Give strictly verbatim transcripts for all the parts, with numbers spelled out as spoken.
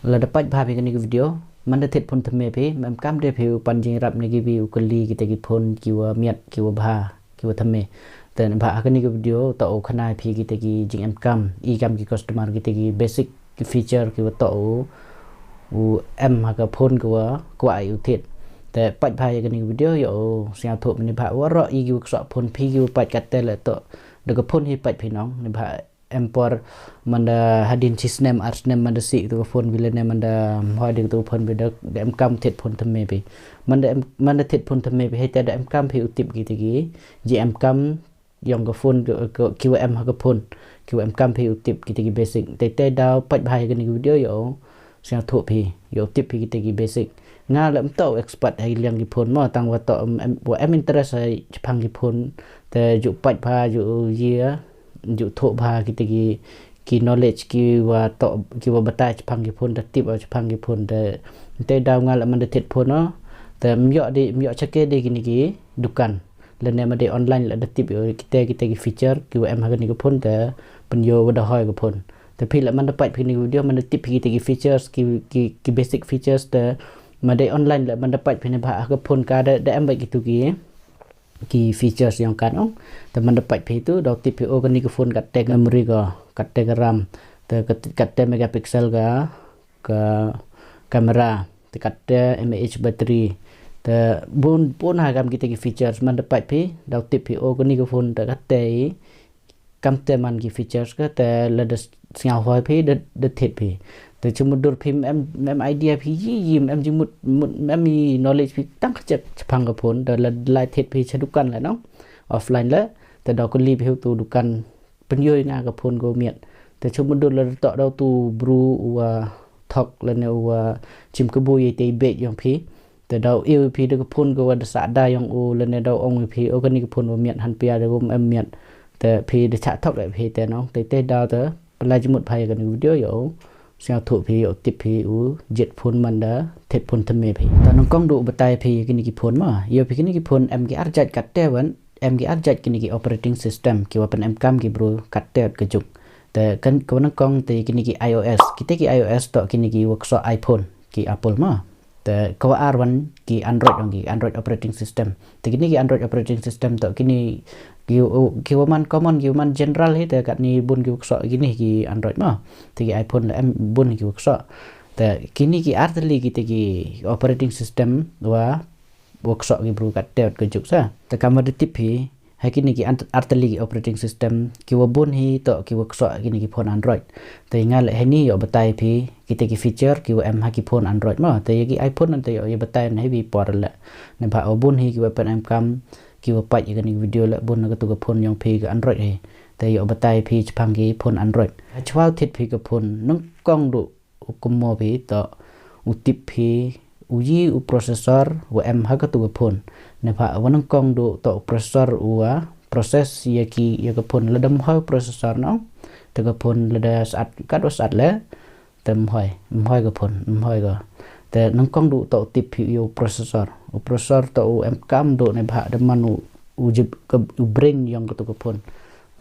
Lada peit bha phi kane ka video, man da thied phone thymme phi, em kam de phi u pan jingïarap ne ki wi u kylli kita ki phone ki wa miat, ki wa bha, ki wa thymme. Te bha ha kane ka video to u khana phi kita ki jingem kam, i kam ki customer, kita ki basic ki feature ki wa to u, u em ha ka phone ki wa kwah ai u thied. Te peit bha ïa kane ka video ïa u sngewthuh. Ne bha waroh i ki wa ksoh phone phi ki wa peit katte le to da ka phone hi peit phi nong, ne bha em por man da hadien shi snem ar snem man da sih tu ka phone phi lane man da hoi de tu ka phone phi da, da em kam thied phone thymme phi. Man da em, man da thied phone thymme phi hei te da em kam phi u tip kita ki jingem kam ïong ka phone ki, ki, ki wa em ha ka phone, ki wa em kam phi u tip kita ki basic. Te te daw peit bha ïa kane ka video ïa u sngewthuh phi, ïa u tip phi kita ki basic. Nga leh em to expert ha ki liang ki phone mo, tang wa to em, em, wa em interest ha shaphang ki phone. Te ju peit bha, ju ïa, ju thoh bha kita ki, ki knowledge ki wa to, ki wa batai shaphang ki phone, da tip shaphang ki phone. Te te daw nga leh man da thied phone no, te em ïoh de, em ïoh chake de kine ki dukan lane ma de online leh da tip ïa kita, kita ki feature ki wa em ha kane ka phone te pynïoh wa da hoi ka phone. Te phi leh man da peit phi kane ka video man da tip phi kita ki features, ki, ki, ki basic features. Te ma de online leh man da peit phi ne bha ha ka phone ka da, da em bha kitu ki, ki features ïong ka nong. Te man da peit phi tu daw tip phi o kane ka phone katte ka memory ka, katte ka RAM, te kat-, katte megapixel ka, ka camera, te katte mAh battery. Te bun, bun ha kam kita ki features man da peit phi daw tip phi o kane ka phone te katte i kamte man ki features ka. Te lada s-, sngewhoi phi da, da thied phi. Te chum dur phi em, em idea phi yi, yi em jingmut, mut, em i knowledge phi tang ka chep shaphang ka phone, da la, la thied phi cha dukan leh nong, offline leh. Te daw kylli phi u tu dukan pynïoh nga ka phone ko miat. Te chum dur lada to daw tu bru u wa thok lane u wa chim kabu ïa te i beit ïong phi. Te daw ïoh phi da ka phone ko wa da sah da ïong u lane daw ong phi o kane ka phone wa miat, han pia da ko em miat. Te phi da chah thok da phi te nong. Te te daw te pynlait jingmut bha ïa kane ka video ïa u sngewthuh phi, ïa u tip phi u jied phone man da thied phone thymme phi. Te nyngkong du batai phi kine ki phone ma, ïa phi kine ki phone em ki arjait katte wan, em ki arjait kine ki operating system ki wa pynem kam ki bru katte ka juk. Te kan ka wa nyngkong te kine ki iOS, kita ki iOS to kine ki wa ksoh iPhone, ki Apple ma. Te ka wa ar wan ki Android ong ki, Android operating system. Te kine ki Android operating system to kine ki, ki wa man common, ki wa man general hi, te katni bun ki wa ksoh kine ki Android ma. Te ki iPhone leh em bun ki wa ksoh. Te kine ki artylli kita ki operating system wa, wa ksoh ki bru katte ka juk sa. Te kam wa da tip phi ha kine ki ant-, artylli ki operating system ki wa bun hi to ki wa ksoh kine ki phone Android. Te nga leh heini ïoh batai phi kita ki feature ki wa em ha ki phone Android ma. Te ïa ki iPhone nang te ïoh, ïoh batai na hi bi por leh. Ne bha o bun hi ki wa pynem kam, ki wa peit ïa kane ka video leh bun na katu ka phone ïong phi ka Android hi. Te ïoh batai phi shaphang ki phone Android. Ha chwa thied phi ka phone nyngkong du u kumno phi to u tip phi u yi u processor wa em ha katu ka phone. Ne bha wa nyngkong du to u processor u wa process ïa ki, ïa ka phone. Lada em hoi processor nong, te ka phone lada sat, kat wa sat leh te em hoi, em hoi ka phone, em hoi ka. Te nyngkong du to u tip phi ïa u processor. U processor to u em kam du ne bha da man u, u jib ka, u brain ïong katu ka phone.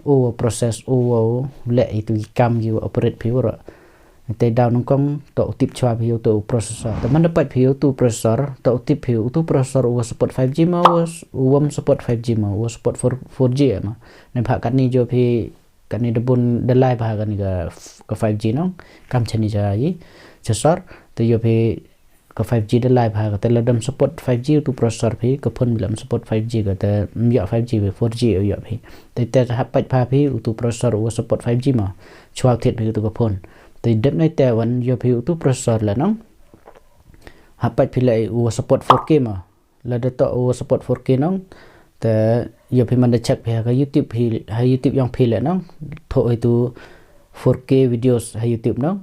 U wa process, u wa u leh itu ki kam ki wa operate phi waroh. Te daw nyngkong to u tip chwa phi ïa utu u processor. Te man da peit phi ïa utu u processor, to u tip phi ïa utu u processor u wa support five G ma, u wa s-, u wa em support five G ma, u wa support four, four G ma. Ne bha katni jo phi, katni da bun da lai bha kani ka, ka five G nong. Kam chani cha yi, cha sor, te jo phi ka five G da lai bha ka, te lada em support five G utu processor phi, ka phone lada em support five G ka, te em ïoh five G phi, four G ïoh phi. Te te hap peit bha phi utu processor u wa support five G ma, chwa thied phi utu ka phone. Te dep nai te wan ïoh phi utu processor leh nong. Hap peit phi leh u wa support four K ma. Lada to u wa support four K nong, te ïoh phi man da check phi ha ka YouTube phi, ha YouTube ïong phi leh nong. Thoh itu four K videos ha YouTube nong.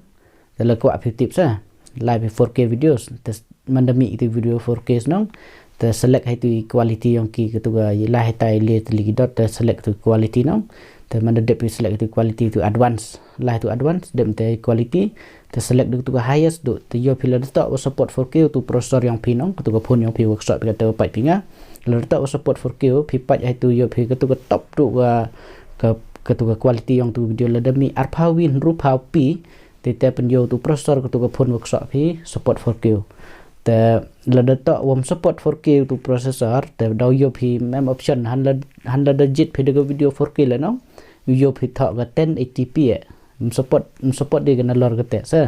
Te la kwah phi tip sa, lai phi four K videos. Te s-, man da mih itu video four K nong, te select ha itu quality ïong ki, katu ka lai ha tai le te li ki dot, te select itu quality nong. Te man da dep phi select itu quality, itu advance, lai itu advance, dep te quality. Te select du katu ka highest du, te ïoh phi lada to u wa support four K utu processor ïong phi nong, katu ka phone ïong phi wa ksoh phi kata wa peit phi nga. Lada to u wa support four K u phi peit ha itu ïoh phi katu ka top du ka, ka, katu ka quality ïong tu video lada mih arphaw wi hynriewphaw P, Te te pynïoh utu processor katu ka phone wa ksoh phi support four K. Te lada toh wam support four K utu processor, te daw ïoh phi mem option, han la, han lada jied phi da ka video four K la nong, ïoh phi thoh ka ten eighty P eh. Ym support, ym support de ka nalor kata sa.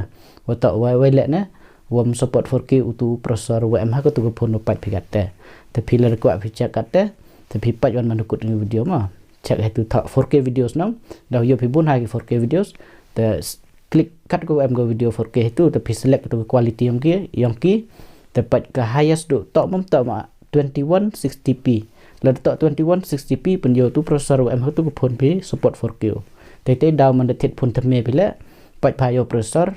Wa toh wa, wa leh ne, wam support four K utu processor wa em ha katu ka phone wa pait phi kata. Te phi lada kwah phi check kata, te phi pait wan man u kut ni video ma. Check ha tu thoh four K videos nong. Daw ïoh phi bun ha ki four K videos. Te s-, click kat ko em ko video four K ha tu, te phi select tu quality yong ki, yong ki. Te pait ka highest du toh mum toh ma twenty-one sixty P. Lada toh twenty-one sixty P pynïoh tu processor wa em ha tu ka phone phi support four K. Te te daw man da thied phone thymme phi leh, pait pha ïa u processor,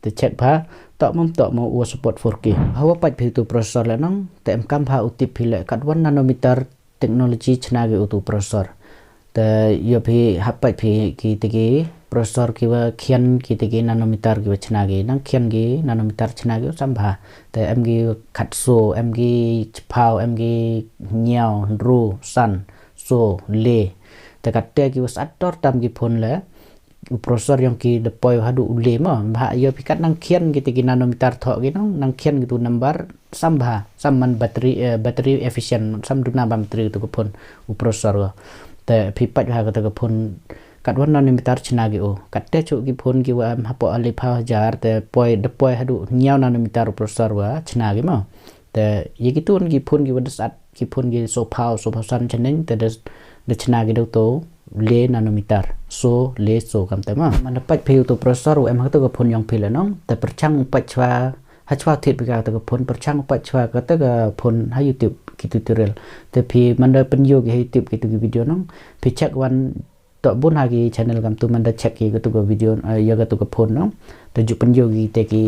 te check pha, toh mum toh ma u support four K. Hawa pait phi tu processor la nong, te em kam pha u tip phi leh kat wan nanometer technology chna ki utu processor. Te ïoh phi hap pait phi ki te ki processor ki wa khian ki te ki nanometer ki wa chna ki, nang khian ki nanometer chna ki sam bha. Te em ki khatsaw, em ki chiphaw, em ki hynñiew, hynriew, san, saw, le. Te kata ki wa sat tor tam ki phone le, u processor yong ki da poi haduh u le ma. Bha ïoh phi kat nang khian ki te ki nanometer thoh ki nong, nang khian ki tu number sam bha, sam man battery, eh, battery efficient, sam duna bam battery tu ka phone, u processor wa. Te phi pait ha kata ka phone kat wan nanometer chna ki u. Kata chu ki phone ki wa em hapoh le phaw hajar, te poi, da poi haduh hynñiew nanometer u processor wa chna ki ma. Te ïa ki tu ki phone ki wa da sat, ki phone ki saw phaw, saw phaw san chaneng, te da, da chna ki da u tu le nanometer. Saw, le, saw kam te ma. Man da pait phi u tu processor wa em ha kata ka phone yong phi la nong, te pyrchang u pait chwa, ha chwa thied phi kata ka phone, pyrchang u pait chwa kata ka phone ha YouTube ki tutorial. Te phi man da pynïoh ki ha YouTube ki tu ki video nong, phi check wan toh bun ha ki channel kam tu man da check ki katu ka video, eh, ïa katu ka phone nong. Te ju pynïoh ki te ki,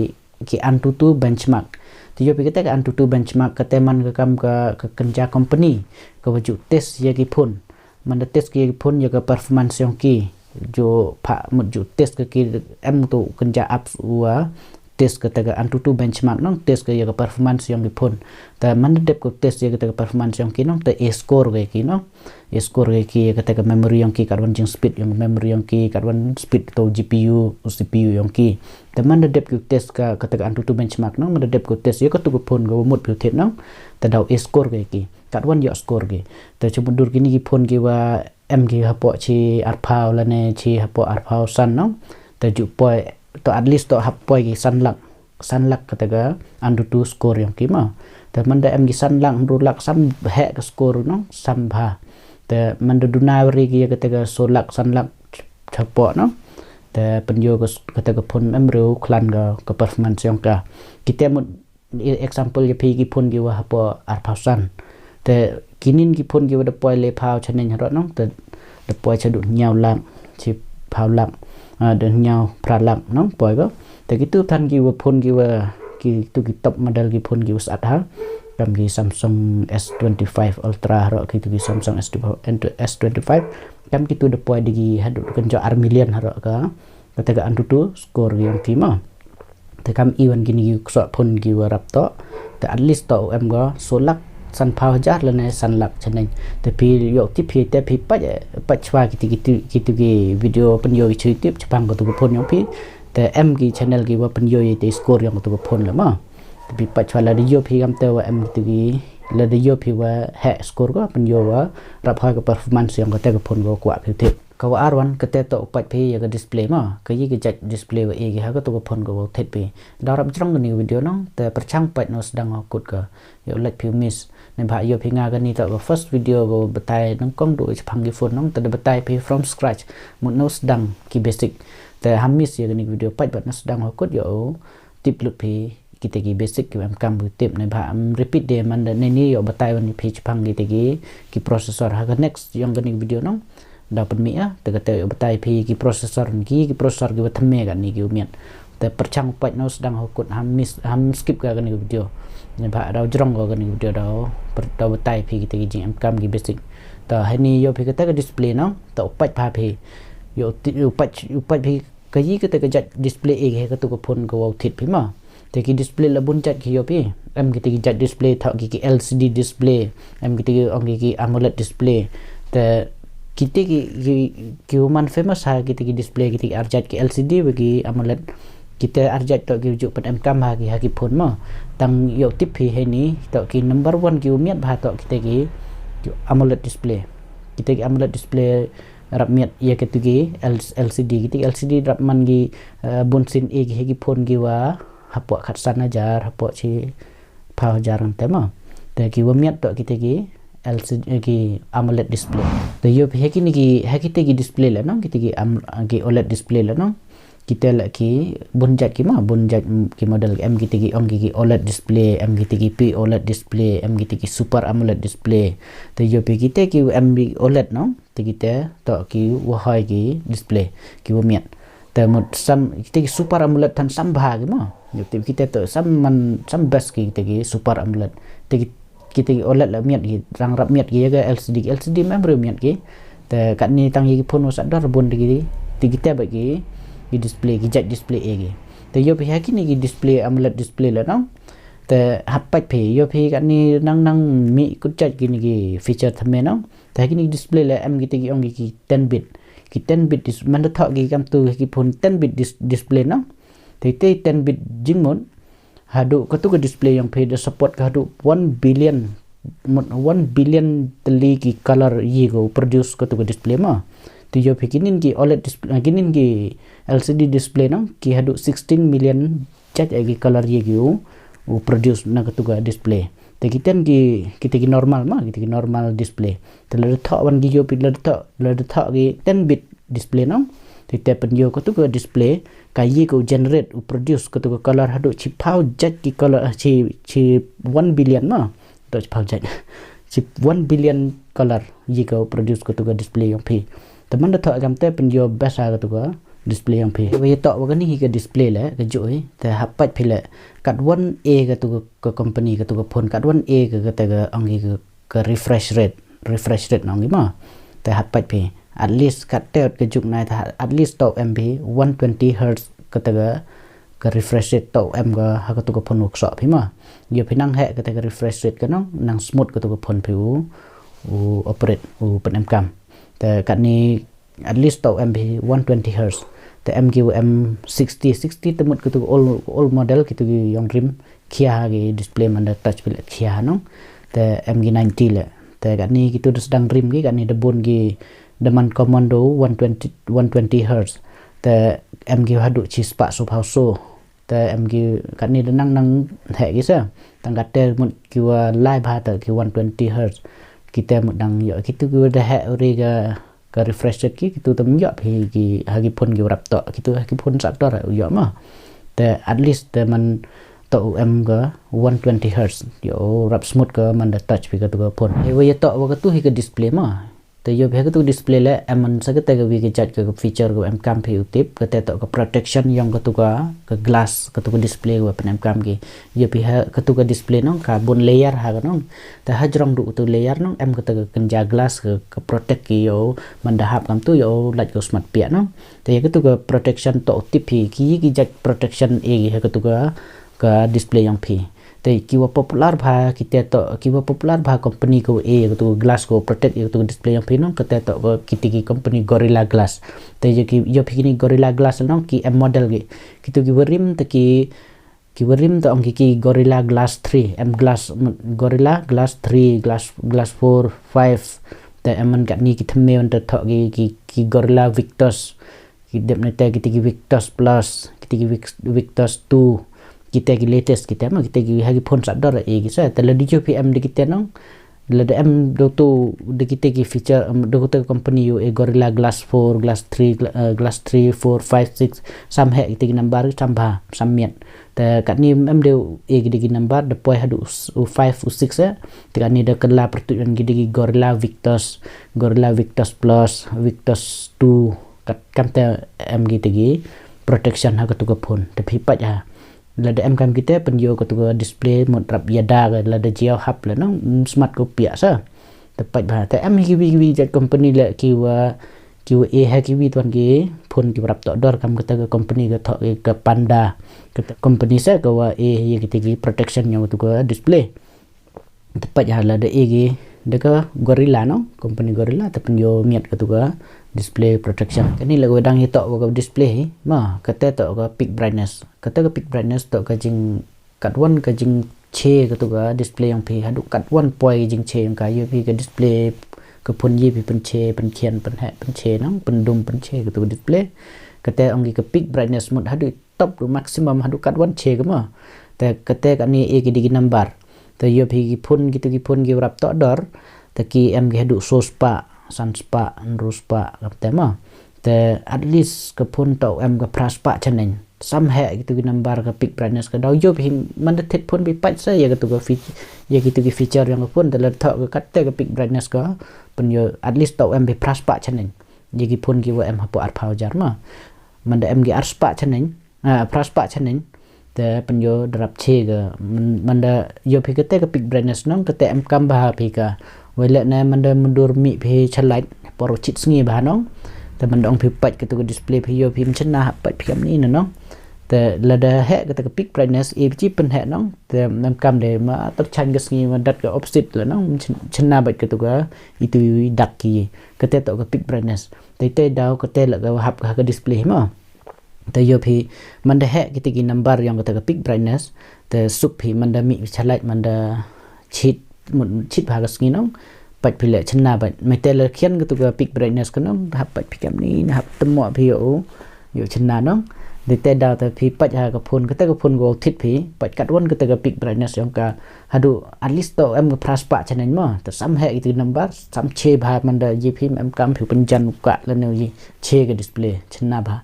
ki AnTuTu benchmark. Te ïoh phi kata ka AnTuTu benchmark kata man ka kam ka, ka kynja company ka wa ju test ïa ki phone. Man da test ki phone ïa ka performance yong ki. Ju pha mut ju test ka ki em tu kynja apps wa test kata ka AnTuTu benchmark nong, test ka ïa ka performance yong ki phone. Te man da dep ko test ïa kata ka performance yong ki nong, te e score ka ki nong. E score ka ki ïa kata ka memory yong ki, kat wan jing speed yong memory yong ki, kat wan speed tu G P U, C P U yong ki. Te man da dep ko test ka, kata ka AnTuTu benchmark nong, man da dep ko test ïa katu ka phone ka wa mut phi thied nong. Te daw e score ka ki. Kat wan ïoh score ki. Te chu mut dur kini ki phone ki wa em ki hapoh chi arphaw lane chi hapoh arphaw san nong. Te ju poi, to at least to hap poi ki san lak. San lak kata ka AnTuTu score yong ki ma. Te man da em ki san lak, hynriew lak sam heh ka score nong, sam bha. Te man da duna wari ki kata ka saw lak, san lak chapoh nong. Te pynïoh ka s-, kata ka phone em riew khlan ka, ka performance yong ka. Kita mut e-, example ïa phi ki phone ki wa hapoh arphaw san. Te kinin ki phone ki wa da poi le phaw chaneng harot nong, te da poi cha du hynñiew lak, chi phaw lak, ah, da hynñiew phra lak nong poi ko. Te ki tu than ki wa phone ki wa, ki tu ki top model ki phone ki wa sat ha. Kam ki Samsung S twenty-five Ultra harot ki tu ki Samsung S twenty-five, S twenty-five. Kam ki tu da poi da ki haduh kynja ar million harot ka. Kata ka AnTuTu score yong ki ma. Te kam i wan kini ki ksoh phone ki wa rap toh. Te at least toh em ko saw lak san phaw hajar lane san lak chaneng. Te phi ïoh tip phi te phi pait, pait chwa ki ti ki ti ki ti ki video pynïoh ki chu tip chapang katu ka phone yong phi. Te em ki channel ki wa pynïoh ïa te score yong katu ka phone la ma. Te phi pait chwa lada ïoh phi kam te wa em ki ti ki, lada ïoh phi wa heh score ko pynïoh wa rap ha ka performance yong kata ka phone ko kwah phi tip. Ka wa ar wan kata toh u pait phi ïa ka display ma, ka ïa ka jait display wa e ki ha katu ka phone ka wa thied phi. Da rap jrong kani video nong, te pyrchang pait no sdang ho kut ka. Ïoh lait phi miss. Neibha ïoh phi nga kani toh ka first video ka wa batai nong kong du chapang ki phone nong, te da batai phi from scratch. Mut no sdang ki basic. Te ha miss ïa kani video pait bad no sdang ho kut ïoh tip lut phi. Kita ki basic ki em kam ki tip neibha em repeat de man da ne ni ïoh batai wan phi chapang kita ki, ki processor ha ka next yong kani video nong. Da pynmih ah, te kata ïoh batai phi ki processor ki, ki processor ki wa thymme kani ki u miat. Te pyrchang pait no sdang ho kut ham miss, ham skip ka kani video. Neibha da jrong ko kani video da, per-, da batai phi kita ki jing em kam ki basic. Te hani ïoh phi kata ka display nong, te u pait pha phi. Ïoh ti-, u pait, u pait phi ka ïa kata ka jait display e ki ha katu ka phone ka wa thied phi ma. Te ki display la bun jait ki ïoh phi. Em kita ki jait display thoh ki ki L C D display. Em kita ki ong ki ki AMOLED display. Te Kita ki, ki, ki wa man famous ha kita ki display, kita ki arjait ki L C D wa ki AMOLED. Kita arjait toh ki ju pynemkam ha ki, ha ki phone mo. Tang yow tip hi hini, toh ki number one ki wa miat bha toh kita ki, ki AMOLED display. Kita ki AMOLED display rap miat ya kita ki L-, L C D. Kita ki L C D rap man ki, eh, bun sien e ki ha ki phone ki wa hapoh khatsan hajar, hapoh chi phaw hajar ngan te mo. Te ki wa miat toh kita ki L C D, eh, ki AMOLED display. Te yow phi ha kini ki, ha kita ki display la nong, kita ki am-, ki OLED display la nong. Kita la ki bun jait ki mo, bun jait ki model, em kita ki ong ki, ki OLED display, em kita ki P OLED display, em kita ki Super AMOLED display. Te yow phi kita ki em bi OLED nong. Te kita toh ki wa hoi ki display, ki wa miat. Te mut sam, kita ki Super AMOLED than sam bha ki mo. Yow tip kita toh sam man, sam best ki, kita ki Super AMOLED. Te ki, kita ki OLED la miat ki, rang rap miat ki ya ka L C D, L C D memory miat ki. Te katni tang ya ki phone wa sat dor bun te ki, te kita ba ki, ki display, ki jait display e ki. Te yow phi ha kini ki display, AMOLED display la nong. Te hap pait phi, yow phi katni nang nang mi kut jait kini ki feature thymme nong. Te ha kini ki display la em kita ki ong ki, ki ten bit. Ki ten bit dis-, man da thoh ki kam tu ki phone ten bit dis-, display nong. Te te ten bit jingmut. Haduh katu ka display yong phi da support ka haduh one billion, mut one billion tylli ki color yi ko produce katu ka display mo. Te yow phi kinin ki OLED display, kinin ki L C D display nong, ki haduh sixteen million jait ki color yi ki u, u produce na katu ka display. Te ki ten ki, kita ki normal mo, kita ki normal display. Te la da thoh wan ki yow phi la da thoh, la da thoh ki ten bit display nong. Te te pynyow katu ka display, ka yi ko generate u produce katu ka color haduh chi phaw jait ki color, eh, chi, chi one billion mo. Toh chi phaw jait. Chi one billion color yi ko produce katu ka display yong phi. Te man da thoh kam te pynyow best ha katu ka display yong phi. Wa ya toh wa kani hi ka display la, ka ju hi. Te hap pait phi la. Kat wan e katu ka, ka company, katu ka phone, kat wan e ka, kata ka ong ki ka, ka refresh rate, refresh rate nong ki mo. Te hap pait phi. At least kat te ka juk nai te at least toh em phi one twenty hertz kata ka, ka refresh rate toh em ka ha katu ka phone wa ksoh phi mo. Yow phi nang heh kata ka refresh rate ka nong, nang smooth katu ka phone phi u, u operate, u pynemkam. Te katni at least toh em phi one twenty hertz. Te em ki wa em sixty, sixty te mut katu ka old, old model kitu ki yong rim khia ha ki display man da touch phi la khia ha nong. Te em ki ninety la. Te katni kitu da sdang rim ki, katni da bun ki da man commando one twenty, one twenty hertz. Te em ki haduh chi spah so phaw so. Te em ki katni da nang nang heh ki sa. Tang kate mut ki wa lai bha te ki one twenty hertz. Kita mut dang yoh kitu ki wa da heh uri ka, ka refresh rate ki, kitu te ym yoh phi ki, ha ki phone ki wa rap toh, kitu ha ki phone sat dor u yoh mo. Te at least te man toh u em ka one twenty hertz, yow rap smooth ka man da touch phi katu ka phone. Te wa ya toh wa katu hi ka display mo. Te yow phi ha katu ka display la em man sa kata ka wi ka jait ka, ka feature ka wa emkam phi u tip, kata toh ka protection yong katu ka, ka glass, katu ka display ka wa pynemkam ki. Yow phi ha katu ka display nong, ka bun layer ha ka nong. Te hajrong duh katu layer nong, em kata ka kynja glass ka, ka protect ki yow, man da hap kam tu yow lait ko smat piak nong. Te ya katu ka protection toh u tip phi, ki, ki jait protection e ki ha katu ka, ka display yong phi. Te ki wa popular bha, kita toh, ki wa popular bha company ko e, katu ka glass ko protect, katu ka display yong phi nong, kata toh ko kita ki company Gorilla Glass. Te yow ki, yow phi kini Gorilla Glass nong, ki em model ki. Kitu ki wa rim te ki, ki wa rim te ong ki, ki Gorilla Glass three, em glass, Gorilla Glass three, Glass, Glass four, five. Te em man katni ki thymme wan te thoh ki, ki, ki Gorilla Victus. Ki dep ne te kita ki Victus Plus, kita ki Vic-, Victus two, kita ki latest kita mo, kita ki ha ki phone sat dor e ki sa, te la di yow phi em di kita nong, la da em do tu di kita ki feature, em, do kita company yow e Gorilla Glass four, Glass three, gla-, eh, Glass three, four, five, six, sam heh kita ki number sam bha, sam miat. Te katni em de e ki di ki number, da poi haduh u s-, u five, u six eh, te katni da kylla pyrtuit wan ki di ki Gorilla Victus, Gorilla Victus Plus, Victus two, Kat, kam te em kita ki protection ha katu ka phone. Te phi pait ha. Lada em kam kita pynyoh katu ka display mut rap ïada ka lada jia hap la nang, mm, smat ko piak sa. Te pait bha. Te em hi kiwi kiwi jait company la ki wa, ki wa e ha kiwi tuan ki phone ki wa rap toh dor kam kata ka company ka thoh ki ka Panda. Kata company sa ka wa e ïa kita ki protection ïa katu ka display. Te pait ha lada e ki, Da ka Gorilla no, company Gorilla, te pynïoh miet katu ka display protection. Kane la ka dang ïa toh ka display hi, ma, kata toh ka peak brightness. Kata ka peak brightness toh ka jing katwan ka jingche katu ka display jong phi, haduh katwan poi ka jingche jong ka, ïoh phi ka display ka phone ïoh phi pynche, pynkhian, pynheh, pynche nang, pyndum, pynche katu ka display. Kata ong ki ka peak brightness mut haduh top to maximum haduh katwan che ka ma. Te kata kane ïa ki dei ki number. Te ïoh phi ki phone, kitu ki phone ki rap toh dor. Te ki em ki haduh so spah, san spah, hynriew spah, kata ma. Te at least ka phone toh em ka phra spah chaneng. Sam heh kitu ki number ka peak brightness ka, daw ïoh phi man da thied phone phi peit sa ïa katu ka feat-, ïa kitu ki feature jong ka phone, te la thoh ka kata ka peak brightness ka, pynïoh at least toh em phi phra spah chaneng. Ïa ki phone ki wa em hapoh arphew hajar ma. Man da em ki ar spah chaneng, ah, phra spah chaneng. Te pynïoh da rap che ka, man, man da ïoh phi kata ka peak brightness nong, kata em kam bha phi ka. Wei leh ne man da myndur mih phi cha light, por chit sngi bha nong. Te man da ong phi peit katu ka display phi ïoh phi ym chynna, hap peit phi kam ni na nong. Te lada heh kata ka peak brightness, ïa phi chi pynheh nong. Te em kam de ma tyrchan ka sngi ma dat ka opposite la nong, chyn-, chynna beit katu ka, itu i dak ki. Kata toh ka peak brightness. Te te daw kata la ka hap ka display ma. Te ïoh phi man da heh kita ki number jong kata ka peak brightness. Te suk phi man da mih phi cha light man da chit, mut chit bha ka sngi nong. Peit phi leh chynna beit. Mai te la khian katu ka peak brightness ka nong. Hap peit phi kam ni, hap tymmo phi ïoh u. Ïoh chynna nong. Te te daw te phi peit ha ka phone, kata ka phone ka thied phi. Peit katwan kata ka peak brightness jong ka. Haduh at least toh em ka phra spah chaneng ma. Te sam heh kita ki number, sam che bha man da ïoh phi em kam phi pynjan u ka lane ïoh che ka display, chynna bha.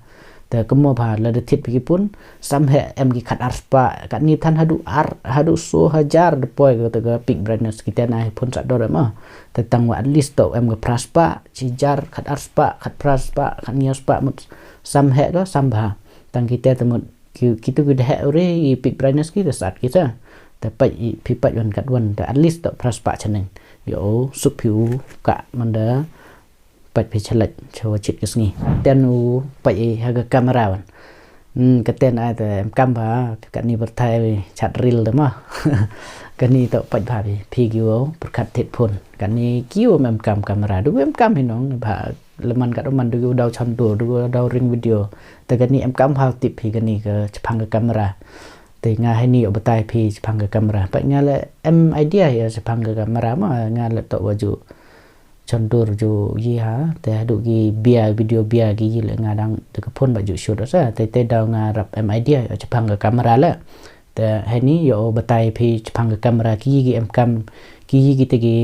Te kumno bha lada thied phi ki phone, sam heh em ki khat ar spah, katni than haduh ar, haduh so hajar da poi kata ka peak brightness kita na hi phone sah dor em ma. Te tang wa at least toh em ka phra spah, chi hajar, khat ar spah, khat phra spah, khat hynñiew spah mut sam heh ka, sam bha. Tang kita te mut ki, kitu ki da heh u re, i peak brightness ki da sat kita. Te peit i, phi peit wan katwan, te at least toh phra spah chaneng. Ïoh u, suk phi u ka man da peit phi cha light, cha wa chit ka sngi. Ten u peit i ha ka camera wan. Hmm, ka ten ai te em kam bha, katni pyrthai chat reel te ma. Kani toh peit bha phi, phi ki wa pyrkhat thied phone. Kani ki wa em kam camera, du em kam hi nong, bha laman kat man du ki wa daw chon dur, du ki wa daw ring video. Te kani em kam bha tip phi kani ka chaphang ka camera. Te nga hini ïoh batai phi chaphang ka camera. Peit nga la em idea ïa chaphang ka camera ma, nga la toh wa ju chon dur ju yi ha, te haduh ki bia video bia ki yi le nga dang da ka phone ba ju shoot sa, te te daw nga rap em idea ïa chaphang ka camera le. Te hini ïoh batai phi chaphang ka camera ki yi ki em kam, ki yi kita ki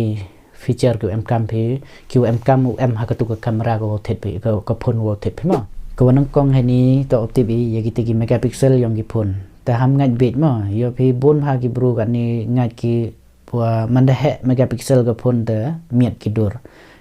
feature ki em kam phi, ki em kam u em ha katu ka camera ka wa thied phi, ka, ka phone wa thied phi ma. Ka wa nyngkong hini toh tip i ïa kita ki megapixel jong ki phone. Te ham ngait bit ma, ïoh phi bun ha ki bru katni ngait ki wa man da heh megapixel ka phone te miet ki dur.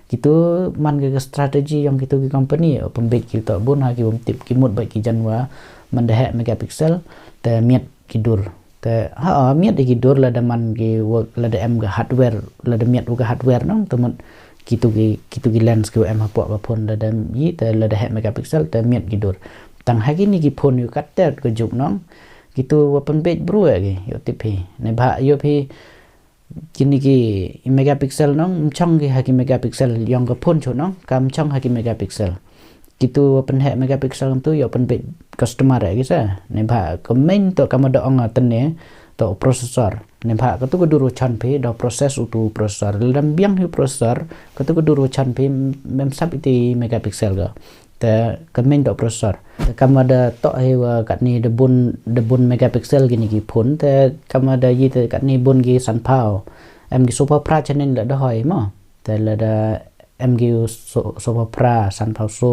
Kitu man ka, ka strategy jong kitu ki company, o pynbeit ki toh bun ha ki bym tip ki mut beit ki jan wa man da heh megapixel te miet ki dur. Te ha, ha, miet ki dur lada man ki wa, lada em ka hardware, lada miet u ka hardware nong, te mut kitu ki, kitu ki lens ki wa em hapoh ka phone lada yi, te lada heh megapixel te miet ki dur. Tang ha kini ki phone ïoh kat ter ka juk nong. Kitu wa pynbeit bru ïa ki, ïoh tip phi. Ne bha ïoh phi kini ki megapixel nong, mchong ki ha ki megapixel jong ka phone chu nong, ka mchong ha ki megapixel. Kitu wa pynheh megapixel tu ïoh pynbeit customer ïa ki sa. Ne bha ka main toh ka ma da ong tene toh processor. Ne bha katu ka dur wa chon phi da process utu processor. Lada biang hi processor, katu ka dur wa chon phi mem sap iti megapixel ka. Te ka main toh processor. Te ka ma da toh hi wa katni da bun, da bun megapixel kini ki phone. Te ka ma da yi te katni bun ki sanphew. Em ki sophew phra chaneng la da hoi ma. Te lada em ki so, sophew phra, sanphew so,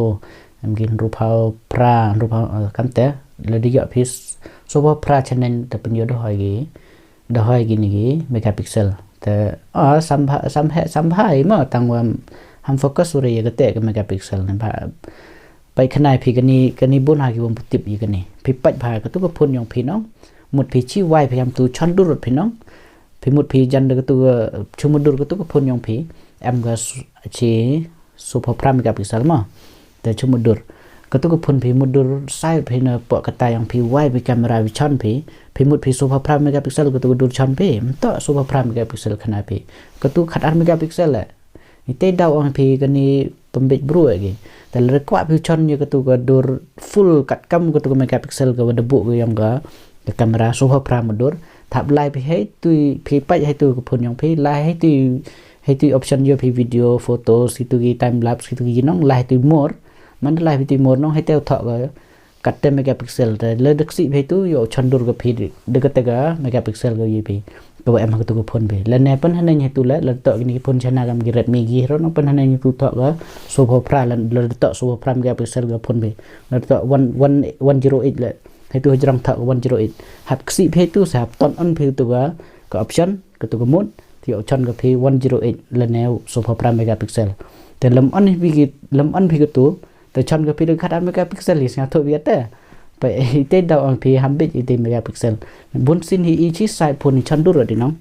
em ki hynriewphew phra, hynriewphew, eh, kam te, lada ïoh phi sophew phra chaneng te pynïoh da hoi ki, da hoi kini ki megapixel. Te, ah, sam bha, sam heh, sam bha i ma, tang wa ham focus u re ïa kata ka megapixel ne bha. Peit khnai phi kani, kani bun ha ki wam tip ïa kani. Phi peit bha katu ka phone jong phi nong. Mut phi chi wai phi ham tu chon dur phi nong. Phi mut phi jan da katu ka, chu mut dur katu ka phone jong phi. Em ka su-, chi sophew phra megapixel ma. Te chu mut dur. Katu ka phone phi mut dur side phi na pok kata yang phi wai phi camera phi chon phi. Phi mut phi sofa phra megapixel katu ka dur chon phi. Mto sofa phra megapixel khana phi. Katu khat ar megapixel le. Ite daw ong phi kani pembit bru agi. Te lada kwah phi chon ya katu ka dur full kat kam katu ka megapixel ka wada bu ka yang ka, ka camera sofa phra mut dur. Thap lai phi hai tu phi pai hai tu ka phone yang phi lai hai tu hai tu option yo phi video, photo, situ ki time lapse, situ ki nong lai tu more. Man lai phi tu more nong hai tu thok ka kat te megapixel te le dak si phi tu yo chon dur ka phi de ka te ka megapixel ka yi phi. Ka wa em ha tu ka phone phi. Le ne pan haneng hai tu le le to kini phone China kam ki Redmi ki ro nong pan haneng tu thok ka sofa phra le le to sofa phra megapixel ka phone phi. Le to one one one zero eight le. Hai tu hajrang thok one zero eight. Hap ksi phi tu sa hap ton on phi tu ka ka option katu ka mut, ti option ka phi one zero eight lane sofa phra megapixel. Te lem on phi ki lem on phi katu te chon ka phi de khat ar megapixel hi sngewthuh phi te. Pa ite daw ong phi hambit ite megapixel. Bun sien hi i chi sai phone chon dur di nong.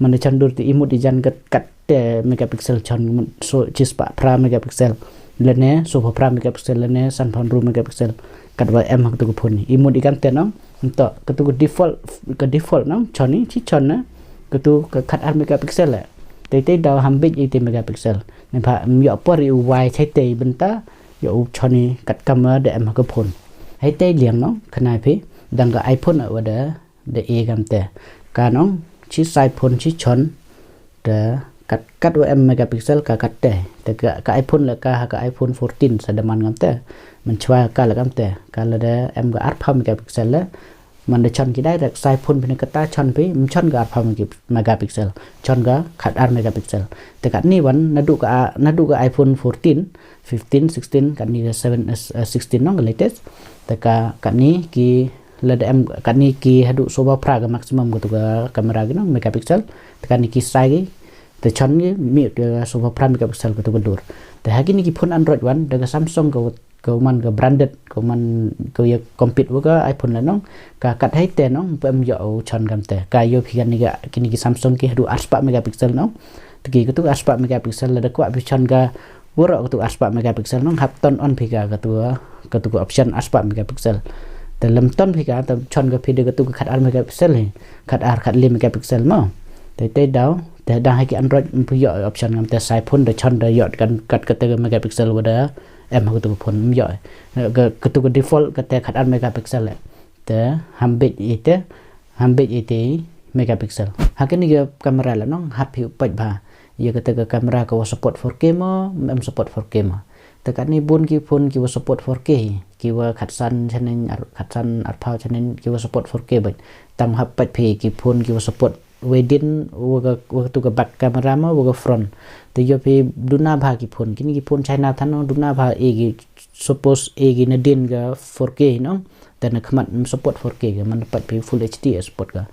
Mane chon dur te i mut i jan kat kat te megapixel chon mut so chi spah phra megapixel. Lane sofa phra megapixel lane san phaw hynriew megapixel. Kat wa em ha katu ka phone i mut i kan te nong. Nto katu ka default ka default nong chon i chi chon na. Katu ka khat ar megapixel le. Te te daw hambit ite megapixel. Ne pha m yo por i u wai chai te benta yo u chon i kat kam de em ha ka phone. Hai te liang nong khana phi dang ka iPhone wa da de e kam te. Ka nong chi sai phone chi chon de kat kat wa em megapixel ka kat te. Te ka, ka iPhone le ka ha ka iPhone fourteen sa de man kam te. Man chwa ka le kam te. Ka le de em ka ar phaw megapixel le. Man de chon ki dai rek sai phone phi ne kata chon phi m chon ka ar phaw megi- megapixel. Chon ka khat ar megapixel. Te kat ni wan nadu ka a- nadu ka iPhone fourteen, fifteen, sixteen kat ni ka seven, eh, sixteen nong ka latest. Te ka kat ni ki lada em kat ni ki hadu sofa phra ka maximum katu ka camera ki nong megapixel. Te kat ni ki sai ki te chon ki mi ka sofa phra megapixel katu ka dur. Te ha kini ki phone Android wan da ka Samsung ka ka man ka branded ka man ka ya compete wa ka iPhone la nong ka kat hai te nong pem yo chon kam te ka yo phi kani ka kini ki Samsung ki hadu ar spah megapixel nong. Te ki katu ar spah megapixel lada kwah phi chon ka waro katu ar spah megapixel nong hap ton on phi ka katu katu ka option ar spah megapixel. Te lem ton phi ka te chon ka phi de katu ka khat ar megapixel hi khat ar khat le megapixel mo. Te te daw te dang hai ki Android phi yo option kam te sai phone de chon de yo kan kat kate ka megapixel wa da em ha katu ka phone m yo. Ka katu ka default kate khat ar megapixel le. Te hambit ite hambit ite megapixel. Ha kani ka camera la nong hap hi u pait bha. Ya kate ka camera ka wa support four K mo em support four K mo. Te kani bun ki phone ki wa support four K hi ki wa khat san chaneng ar- khat san ar phaw chaneng ki wa support four K bait. Tang hap pait phi ki phone ki wa support within wa ka wa tu ka back camera ma wa ka front. Te yo phi duna bha ki phone kini ki phone China than no duna bha e ki suppose e ki na din ka four K no. Te na khmat support four K ka man pat phi full H D support ka.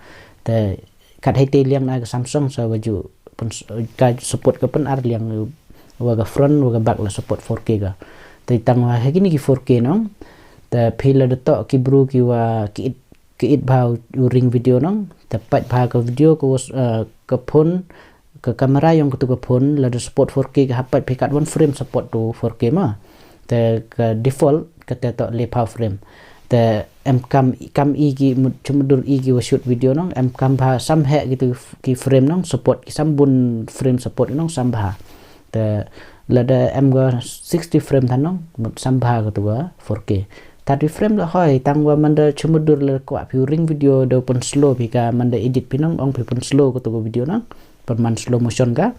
Te kat hai te liang na ka Samsung sa wa ju pun ka support ka pun ar liang wa ka front wa ka back la support four K ka. Te tang wa ha kini ki four K no. Te phi la da to ki bru ki wa ki it ki it bha u ring video nong te pait bha ka video ka was uh, ka phone ka camera yong katu ka phone la da support four K ka hap pait phi kat one frame support to four K ma te ka default ka te to le phaw frame te em kam kam i ki mut chumdur i ki wa shoot video nong em kam bha sam he ki tu ki frame nong support ki sam bun frame support nong sam bha. Te lada em ga sixty frame than nong mut sam bha ka tu ga four K. Thirty frame la hoi tang wa manda chumudur la kwah phi ring video da pun slow phi ka manda edit phi nong ong phi pun slow ka tu ga video nong pun man slow motion ka.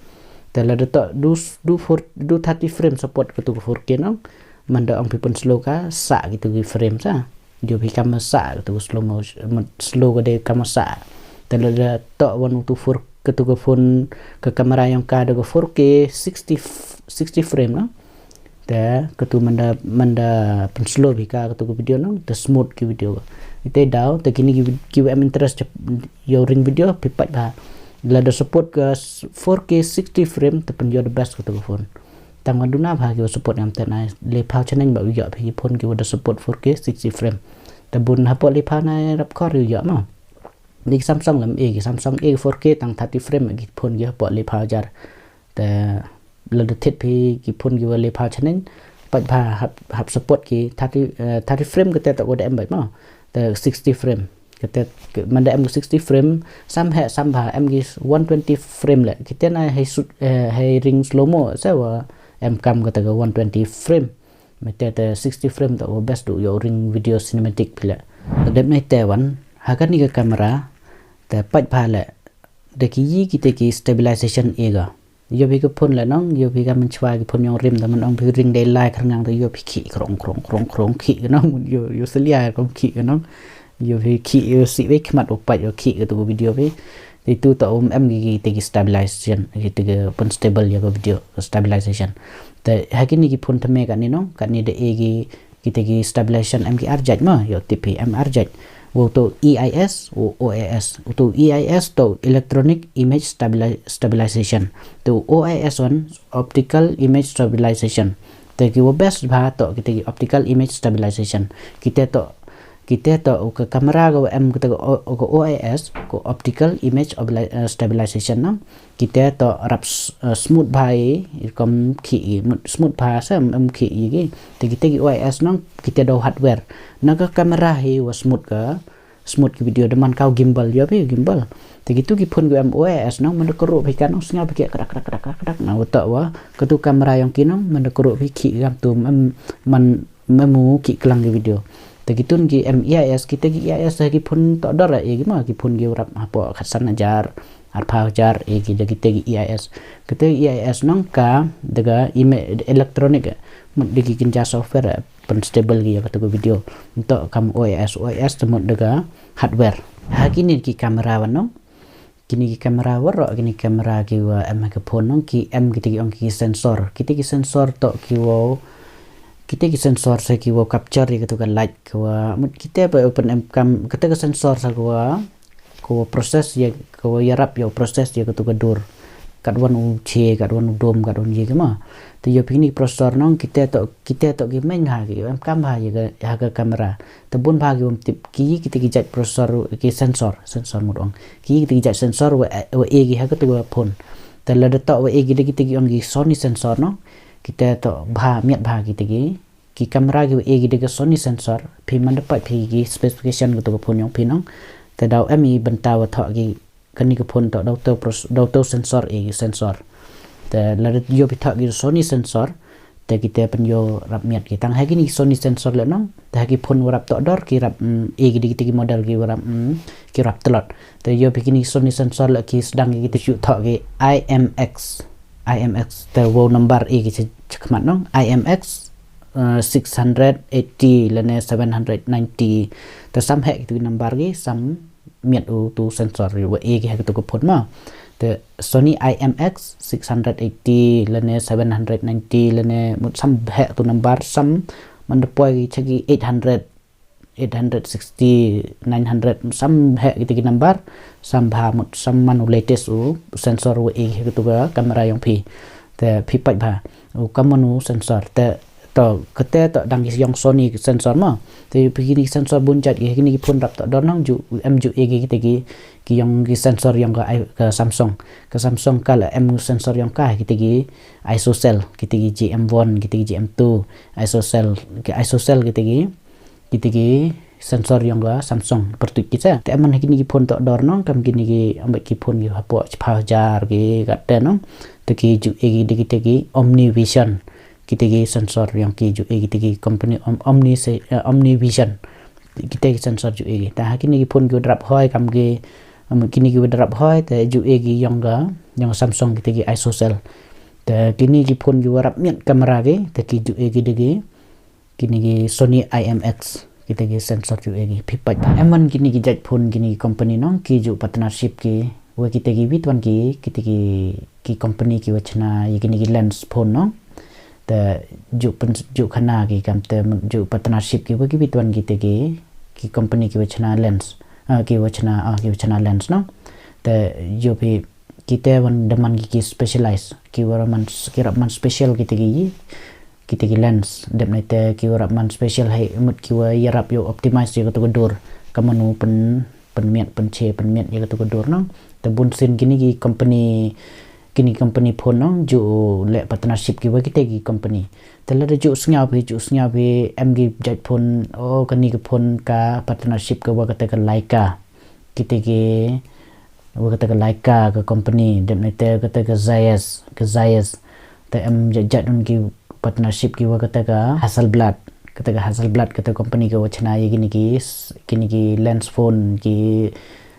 Te lada to du du four du thirty frame support ka tu ga four K nong manda ong phi pun slow ka sa ki tu gi frame sa. Jop hi kama sa katu ka slow mo slow ka de kama sa. Te lada to wan utu four katu ka phone ka camera yong ka da ka four K sixty sixty frame no. Te katu manda manda pen slow bi ka katu ka video no te smooth ki video. Ite daw te kini ki ki em interest yo ring video pi pat ba. Lada support ka four K sixty frame te pen yo the best katu ka phone. Tang wa duna bha ki wa support ngam te nai le phaw chaneng ba u yo phi ki phone ki wa da support four K sixty frame. Te bun hapoh le phaw nai rap khor u yo ma. Ni ki Samsung lam e ki Samsung e four K tang thirty frame ki phone ki hapoh le phaw jar. Te la da thit phi ki phone ki wa le phaw chaneng. pait bha hap, hap support ki thirty, eh, thirty frame kata toh ko da em bait mo. Te sixty frame. Kata ke, man da em ko sixty frame, sam heh, sam bha, em ki one twenty frame le. Kita na hei shoot, eh, hei ring slow mo, sa wa em kam kata ka one twenty frame. Mete te sixty frame toh wa best du yow ring video cinematic phi le. Dep na te wan, ha kani ka camera, te pait bha le. Da ki yi kita ki stabilization e ga. Yow phi ka phone le nong, yow phi ka mynchwa ki phone yong rim da man ong phi ring dei lai khrngang da yow phi ki krong, krong, krong, krong ki ka nong, yow, yow selia krong ki ka nong. Yow phi ki, yow si wei khmat u pait yow ki ka tu video phi. Di tu ta um em ki, ki te ki stabilization, ki te ki pun stable ya ka video stabilization. Te ha kini ki phone tame kani nong, kani da e ki, kita ki stabilization em ki arjait ma, yow tip phi em arjait. Wo to E I S, wo O I S. Wo to E I S to electronic image stabili-, stabilization. To O I S wan optical image stabilization. Te ki wo best bha to kita ki optical image stabilization. Kita to, kita to ka camera ka em kita ka O-, ka O I S, ka optical image obli-, eh, stabilization nang. Kita to rap s-, eh, smooth bha i, kom ki i, mut smooth bha sa em ki i ki. Te kita ki O I S nang, kita do hardware. Na ka camera hi wa smooth ka, smooth ki video da man kau gimbal yow phi gimbal. Te kitu ki phone ki em O I S nang, man da kru phi ka nang sngaw phi ki krak, krak, krak, krak, krak. Na wa to wa, katu camera yong ki nang, man da kru phi ki gam tu em, man memu ki klang ki video. Te kitun ki em E I S, kita ki E I S ha ki phone to dor e ki ma, ki phone ki rap hapo khatsan hajar, arphaw hajar e ki da kita ki E I S. Kita ki E I S nong ka da ka ime-, electronic, mut da ki kynja software, pun stable ki ya kata ka video. To kam O I S, O I S te mut da ka hardware. Ha kini ki camera wan nong. Kini ki camera waroh, kini camera ki wa em ha ka phone nong, ki em kita ki ong ki sensor. Kita ki sensor to ki wa, kita ki sensor sa ki wa capture ya katu ka light ki wa, mut kita pa open em kam, kata ka sensor sa ki wa, ki wa process ya, ki wa yarap ya process ya katu ka dur. Kat wan u che, kat wan u dom, kat wan ye ki ma. Te yow phi kini processor nong, kita to, kita to ki main ha ki, em kam ha ya ka, ha ka camera. Te bun bha ki wam tip ki, kita ki jait processor ki sensor, sensor mut ong. Ki, kita ki jait sensor wa, wa e ki ha katu ka phone. Te lada to wa e ki da kita ki ong ki Sony sensor nong. Kita to bha, miat bha kita ki. Ki camera ki wa e ki da ka Sony sensor. Phi man da pait phi ki specification katu ka phone yong phi nong. Te daw em i bynta wa thoh ki kani ka phone to daw to pros-, daw to sensor e ki sensor. Te lada yow phi thoh ki Sony sensor. Te kita pun yow rap miat ki tang ha kini Sony sensor le nong. Te ha ki phone wa rap to dor ki rap, mm, e ki da kita ki model ki wa rap, mm, ki rap tlot. Te yow phi kini Sony sensor le ki sdang ki te shu thoh ki I M X. I M X te wow number e ki che-, chakmat nong. I M X, eh, six hundred eighty lane seven hundred ninety. Te sam heh kitu ki number ki, sam miat u tu sensor wa e ki ha kitu ki phone ma. Te Sony I M X six hundred eighty lane seven hundred ninety lane mut sam heh tu number sam man da poi ki cha ki eight hundred, eight hundred sixty, nine hundred, sam heh kita ki number, sam bha mut sam man u latest u sensor wa e ha kitu ka camera yong phi. Te phi pait bha. U kam man u sensor. Te to, kata to dang ki yong Sony ki sensor ma. Te phi kini ki sensor bun jait ki, kini ki phone rap to dor nang ju, em ju e ki kita ki, ki yong ki sensor yong ka i-, ka Samsung. Ka Samsung ka la em sensor yong ka, kita ki ISOCELL, kita ki G M one, kita ki G M two, ISOCELL, ki ISOCELL kita ki, kita ki sensor yong ka Samsung, pyrtuit kita. Te em man kini ki phone to dor nong, kam kini ki, ambet ki phone ki hapoh chiphaw hajar ki kata nong. Te ki ju e ki da kita ki OmniVision. Kita ki sensor yong ki ju e kita ki company Om-, Omni se-, eh, OmniVision. Kita ki sensor ju e ki. Te ha kini ki phone ki wa da rap hoi kam ki, em, kini ki wa da rap hoi, te ju e ki yong ka, yong Samsung kita ki ISOCELL. Te kini ki phone ki wa rap miat camera ki, te ki ju e ki da ki, kini ki Sony I M X. Kita ki sensor ju e ki, phi pait bha. Em man kini ki jait phone kini ki company nong, ki ju partnership ki, wa kita ki wit wan ki, kita ki, ki company ki wa chna, ya kini ki lens phone nong. Te ju pen-, ju khana ki kam te ju partnership ki wa ki wit wan kita ki, ki company ki wa chna lens. Ah, ki wa chna, ah, ki wa chna lens nong. Te ju phi kita wan da man ki, ki specialize. Ki wa man, ki rap man special kita ki, kita ki lens. Dep na te ki wa rap man special hei mut ki wa yarap yow optimize ya katu ka dur. Kam man u pen, pen miat, pen che, pen miat ya katu ka dur nong. Te bun sien kini ki company kini company phone nong ju leh partnership ki wa kite ki company. Te lada ju sngaw phi, ju sngaw phi em ki jait phone, o kani ka phone ka partnership ka wa kata ka Leica. Kite ki wa kata ka Leica ka company, dep ne te kata ka Zeiss, ka Zeiss. Te em jait jait un ki partnership ki wa kata ka Hasselblad, kata ka Hasselblad kata company ka wa chna ya kini ki, kini ki lens phone ki,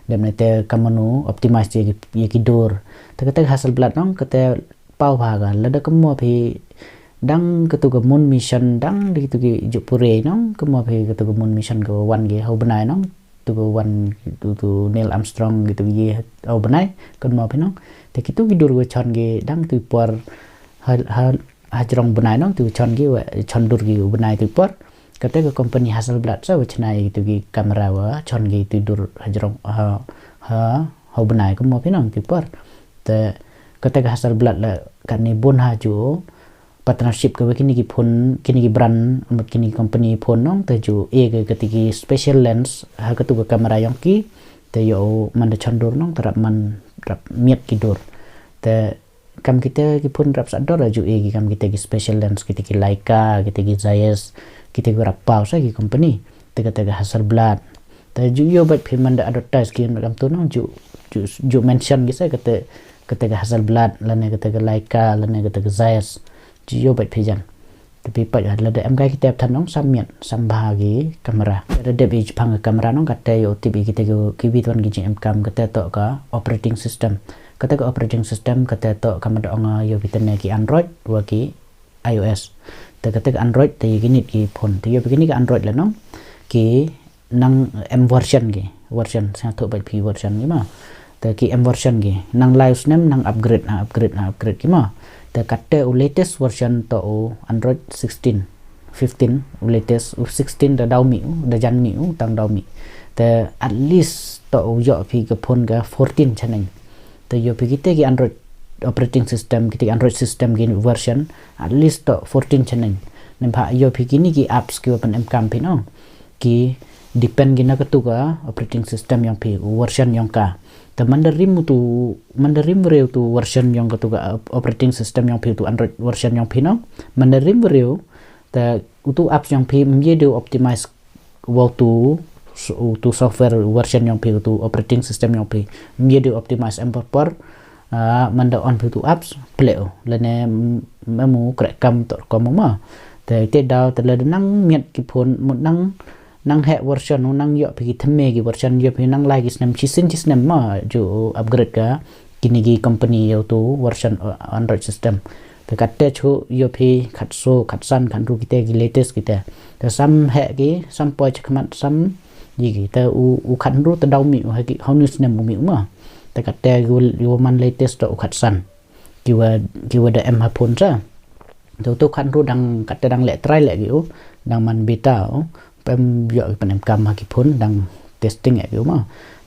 dep ne te kamanu optimize ya ki, ya ki dur. Te kata ka Hasselblad nong, kata paw bha ka, lada ka mo phi dang katu ka moon mission, dang di katu ki ju pure nong, ka mo phi katu ka moon mission ka wan ki hau bnai nong, tu ka wan tu, tu Neil Armstrong gitu ki hau bnai, ka mo phi nong. Te kitu ki dur wa chon ki dang tu por ha, ha, ha jrong bnai nong, tu chon ki wa, chon dur ki bnai tu por. Kata ka company Hasselblad sa wa chna ya kitu ki camera wa chon ki tu dur ha jrong ha, ha, hau bnai ka mo phi nong tu por. Te kata ka Hasselblad la kani bun ha ju partnership ka wa kini ki phone, kini ki brand, mut kini ki company phone nong, te ju e ka kata ki special lens ha katu ka camera yong ki. Te yo man da chon dur nong, te rap man, rap miat ki dur. Te kam kite ki phone rap sa dur la ju e ki kam kite ki special lens, kite ki Leica, kite ki Zeiss, kite ki rap paw sa ki company. Te kata ka Hasselblad. Te ju yo bait phi man da advertise ki kam tu nong, ju, ju, ju mention ki sa kata, kata ka Hasselblad, lane kata ka Leica, lane kata ka Zeiss. Ju yo bait phi jan. Te phi pait lada em kai ki tep than nong, sam miat, sam bha ki camera. Lada dep i jpang ka camera nong, kata yo tip i kite ki, ki wi tuan ki jing em kam, kata to ka operating system. Kata ka operating system, kata to ka mad ong yo kite ne ki Android wa ki iOS. Te kata ka Android te ya ki nit ki phone. Te yo phi kini ka Android la nong, ki nang em version ki, version, sa tho bait phi version ki ma. Te ki em version ki, nang lai u snem nang upgrade, nang upgrade, nang upgrade ki ma. Te kata u latest version to u Android sixteen, fifteen, u latest, u sixteen da daw mi u, da jan mi u, tang daw mi. Te at least to u yo phi ka phone ka fourteen chaneng. Te yo phi kite ki Android operating system, kite ki Android system ki version, at least to fourteen chaneng. Nembha yo phi kini ki apps ki wa pan em kam phi nong, ki depend ki na katu ka operating system yong phi, version yong ka. Te man da rim tu, man da rim rew tu version yong katu ka op-, operating system yong phi, tu Android version yong phi nong, man da rim rew, te utu apps yong phi mye de optimize wa utu, utu software version yong phi, utu operating system yong phi mye de optimize em por por. Ah, man da on phi utu apps, ple u, lane m-, memu krek kam to kom ma. Te te daw te lada nang miat ki phone, mut nang, nang heh version u, nang yo phi ki thymme ki version, yo phi nang lai ki snem, chi snem chi snem ma ju upgrade ka kini ki company yo tu version, uh, Android system. Te kata chu yo phi khat so, khat san, khat ru kite ki latest kite. Te sam heh ki, sam poi chakmat, sam yi ki. Te u, u khat ru te daw mi u ha ki, hau ni snem u mi u ma. Te kata ki wa, ki wa man latest to u khat san. Ki wa, ki wa da em ha phone sa. Te utu khat ru dang kata dang leh try leh ki u, dang man beta u, pem yo ki pan em kam ha ki phone dang testing eh ki u ma.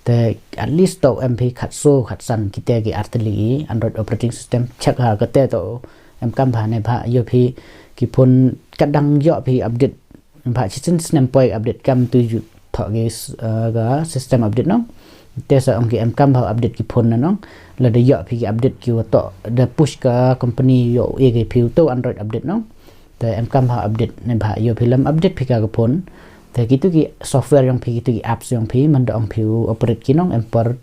Te at least to em phi khat so, khat san kite ki artylli Android operating system, check ha kate to em kam bha ne bha, yo phi ki phone kat dang yo phi update, bha chi snem poi update kam tu ju tho ki s-, eh, ka system update nong. Te sa ong ki em kam bha update ki phone na nong. Lada yo phi ki update ki wa to da push ka company yo e ki phi utu Android update nong. Te em kam bha update ne bha, yo phi lam update phi ka ka phone. Te kitu ki software yong phi, kitu ki apps yong phi, man da ong phi u operate ki nong, em por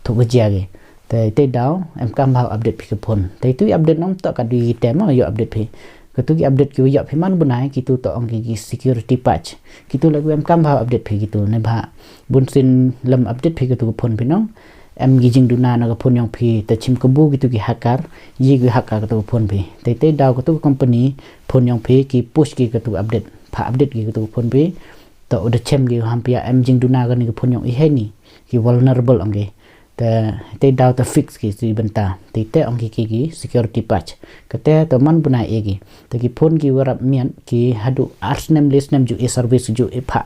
thuk ka jia ki. Te te daw em kam bha update phi ka phone. Te tu update nong to ka dui te ma yo update phi. Kitu ki update ki wa yo phi man bunai, kitu to ong ki, ki security patch. Kitu la em kam bha update phi kitu ne bha. Bun sien lam update phi kitu ka phone phi nong, em ki jingduna na ka phone yong phi, te chim kabu kitu ki hacker, yi ki hacker kitu ka phone phi. Te te daw kitu ka company phone yong phi ki push ki kitu ka update, pha update ki kitu ka phone phi. To u da chem ki ham pia em jingduna kani ka phone yong i heni, ki vulnerable ong ki. Te, te daw te fix ki si bynta. Te te ong ki, ki, ki security patch. Kate to man bunai e ki. Te ki phone ki wa rap miat ki haduh ar snem le snem ju e service, ju e pha,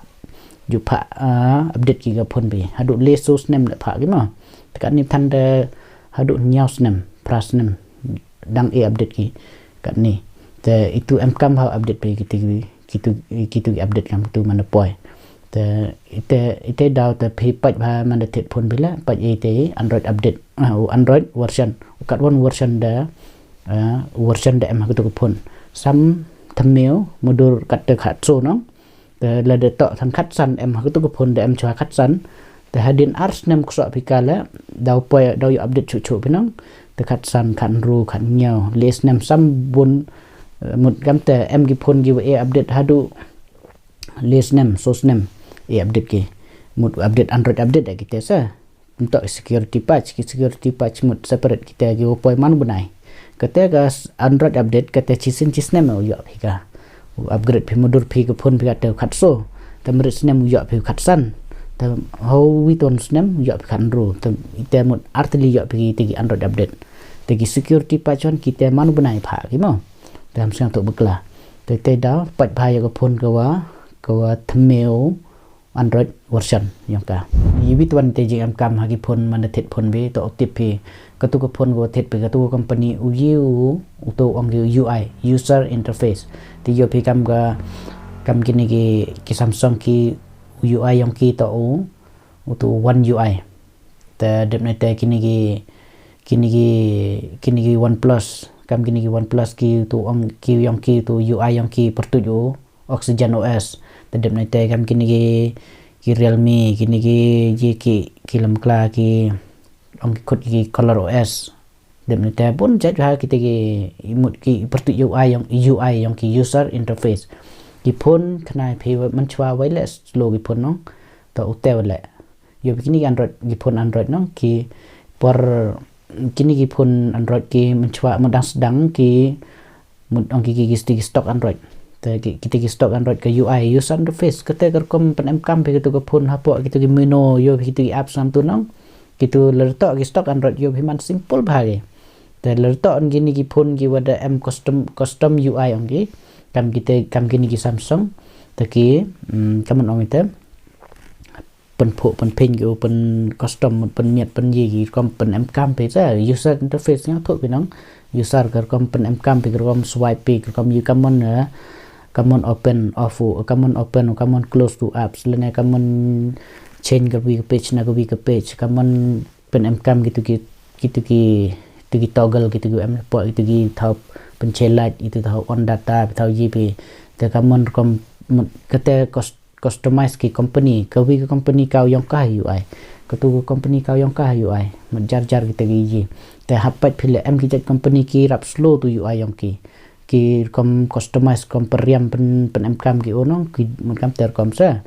ju pha, ah, update ki ka phone phi. Haduh le so snem le pha ki ma. Te katni than te haduh hynñiew snem, phra snem dang e update ki. Katni. Te itu em kam bha update phi kitu ki, kitu, kitu ki update kam tu man da poi. Te ite, ite daw te phi pait bha man da thied phone phi la, pait ite Android update, ah, u Android version, u Katwan version da, eh, version da em ha katu ka phone. Sam thymmai, mudur kat te khatso nong. Te lada toh tang khatsan em ha katu ka phone da em chwa khatsan. Te hadien ar snem kso phi ka le, daw poi, daw ïoh update chuh chuh phi nong. Te khatsan, khathynriew, khathynñiew, le snem sam bun, eh, mut kam te em ki phone ki wa e update haduh le snem, so snem, e update ki. Mut update Android update eh kita sa. Ntok security patch, ki security patch mut separate kita ki wa poi man u bnai. Kata ka s-, Android update, kata chisien chisnem u ïoh phi ka. U upgrade phi mudur phi ka phone phi kata khatso. Te mrit snem u ïoh phi khatsan. Te hawi ton snem u ïoh phi khathynriew. Te ita mut artylli ïoh phi kita ki Android update. Te ki security patch wan kita man u bnai pha ki mo. Te ham sngewthuh bakla. Te te daw, pait bha ïa ka phone ka wa, ka wa thymmai Android version ïong ka. Iwi twan te jingem kam ha ki phone man da thied phone bi, to u tip phi. Katu ka phone ka wa thied phi, katu ka company u yi u, u to ong ki U I, user interface. Te ïoh phi kam ka, kam kini ki, ki Samsung ki U I ïong ki to u, u to One U I. Te dep ne te kini ki, kini ki, kini ki OnePlus, kam kini ki OnePlus ki to ong ki ïong ki to U I ïong ki pyrtuid u Oxygen O S. Te dep ne te kam kini ki, ki Realme, kini ki, ki, ki, ki lem kla ki, ong ki khut ki Color O S. Dep ne te bun jait ha kita ki, i mut ki pyrtuid U I ïong, U I ïong ki user interface. Ki phone khnai phi wa, man chwa wai le slow ki phone nong. To u te wa le. Ïoh phi kini ki Android, ki phone Android nong, ki por kini ki phone Android ki man chwa mut dang sdang ki mut ong ki, ki, ki sti ki stock Android. Te ki, kita ki stock Android ka U I, user interface, kata ka rukom pynemkam phi katu ka phone hapoh kitu ki menu, ïoh phi kitu ki apps nam tu nong. Kitu lada toh ki stock Android ïoh phi man simple bha ki. Te lada toh ong kini ki phone ki wa da em custom, custom U I ong ki. Kam kita, kam kini ki Samsung. Te ki, mm, kam ong ita. Pynphuh, pynphin ki u, pyn custom, pynmiat, pynyi ki rukom pynemkam phi sa, user interface nong, thuh phi nong, user ka rukom pynemkam phi, ka rukom swipe phi, ka rukom ïoh, ka mon, eh, ka mon open off u, ka mon open u, ka mon close to apps, lane ka mon change ka wi ka page na ka wi ka page, ka mon pynemkam kitu ki, kitu ki, kitu ki toggle, kitu ki em poi, kitu ki thaw pynchai light, kitu thaw on data, thaw yi phi, te ka mon rukom, mon, kata cus-, customize ki company, ka wi ka company ka u ïong ka ha U I. Katu ka company ka u ïong ka ha U I. Mut jar jar kita ki yi. Te hap pait phi le em ki jait company ki rap slow tu U I ïong ki. Ki rukom customize, rukom pynriam pyn, pynemkam ki u nong, ki mut kam te rukom sa.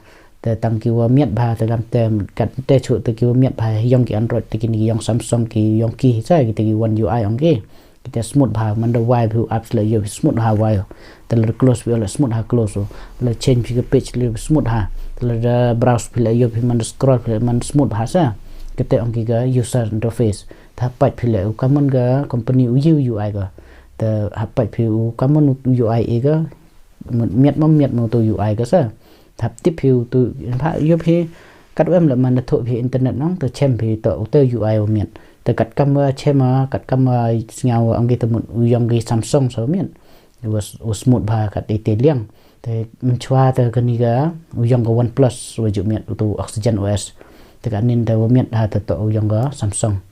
Te tang ki wa miat bha, te kam te, kat te chuh te ki wa miat bha ïong ki Android, te kini ki ïong Samsung ki ïong ki sa, kita ki One U I ong ki. Kita smooth bha, man da wai phi u apps le ïoh phi smooth ha wai u. Te lada close phi le smooth ha close u. Lada change phi ka page le smooth ha. Te lada browse phi le ïoh phi man da scroll phi le man da smooth bha sa. Kita ong ki ka user interface. Te hap pait phi le u ka mon ka company u yi u U I ka. Te hap pait phi u ka mon U I e ka. Mut miat mo miat mo tu U I ka sa. Hap tip phi u tu, in fact, ïoh phi, kat wa em le man da thuh phi internet nong, te chem phi to u te U I u miat. Te kat kam wa chem a, kat kam wa sngaw wa ong ki te mut u ïong ki Samsung sa u miat. U s-, u smooth bha kat ite liang. Te man chwa te kani ka, u ïong ka OnePlus wa ju miat u tu Oxygen O S. Te kat nin te wa miat ha te to u ïong ka Samsung.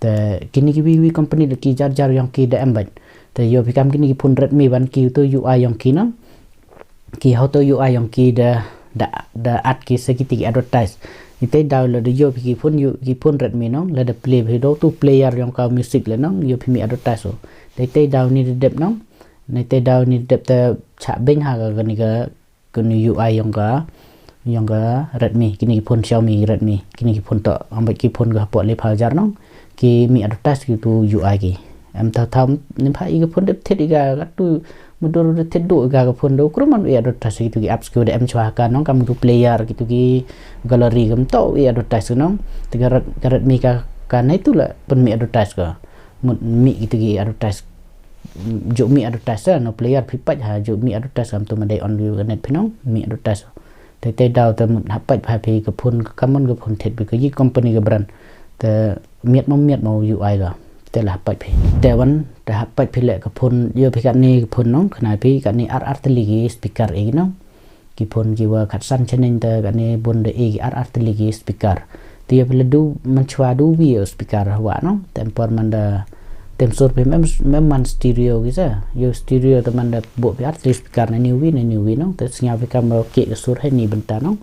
Te kini ki wi wi company da ki jar jar ïong ki da em bait. Te ïoh phi kam kini ki phone Redmi wan ki u tu U I ïong ki nong. Ki hau to U I ïong ki da, da, da at ki sa kiti ki advertise. Ite daw lada ïoh phi ki phone ïoh ki phone Redmi nong, lada play phi do tu player ïong ka music le nong, ïoh phi mi advertise o. Te ite daw ni da dep nong, ni ite daw ni da dep te chah beng ha ka kani ka, kani U I ïong ka, ïong ka Redmi, kini ki phone Xiaomi Redmi, kini ki phone to, ambet ki phone ka hapoh le pha jar nong. Ki mi advertise ki tu U I ki. Em thaw thaw, nim pha i ka phone dep thied i ka, ka tu, mudur dep thied du i ka, ka phone du, krum man i advertise ki tu ki apps ki da em chwa ka nong, kam tu player ki tu ki gallery kam to i advertise ka nong. Te ka Red-, ka Redmi ka, ka nai tu la pynmi advertise ka. Mut mi ki tu ki advertise. Ju mi advertise sa, no player phi pait ha, ju mi advertise kam tu ma dei on view ka net phi nong, mi advertise. Te te daw te mut hap pait bha phi ka phone, ka mon ka phone thied phi ka yi company ka brand. Te miat mo miat mo U I ka. Te la hap pait phi. Te wan, te hap pait phi le ka phone, ïoh phi katni ka phone nong, khnai phi katni ar ar tylli ki speaker e ki nong. Ki phone ki wa khatsan chaneng te katni bun da e ki ar ar tylli ki speaker. Te ïoh phi le du man chwa du wi speaker wa nong. Te em por man da Tem sur phi mem mem man stereo ki sa. Yo stereo te man da buh phi artylli speaker na ni wi na ni wi nong. Te sngew phi kam ro ki ka sur ha ni bynta nong.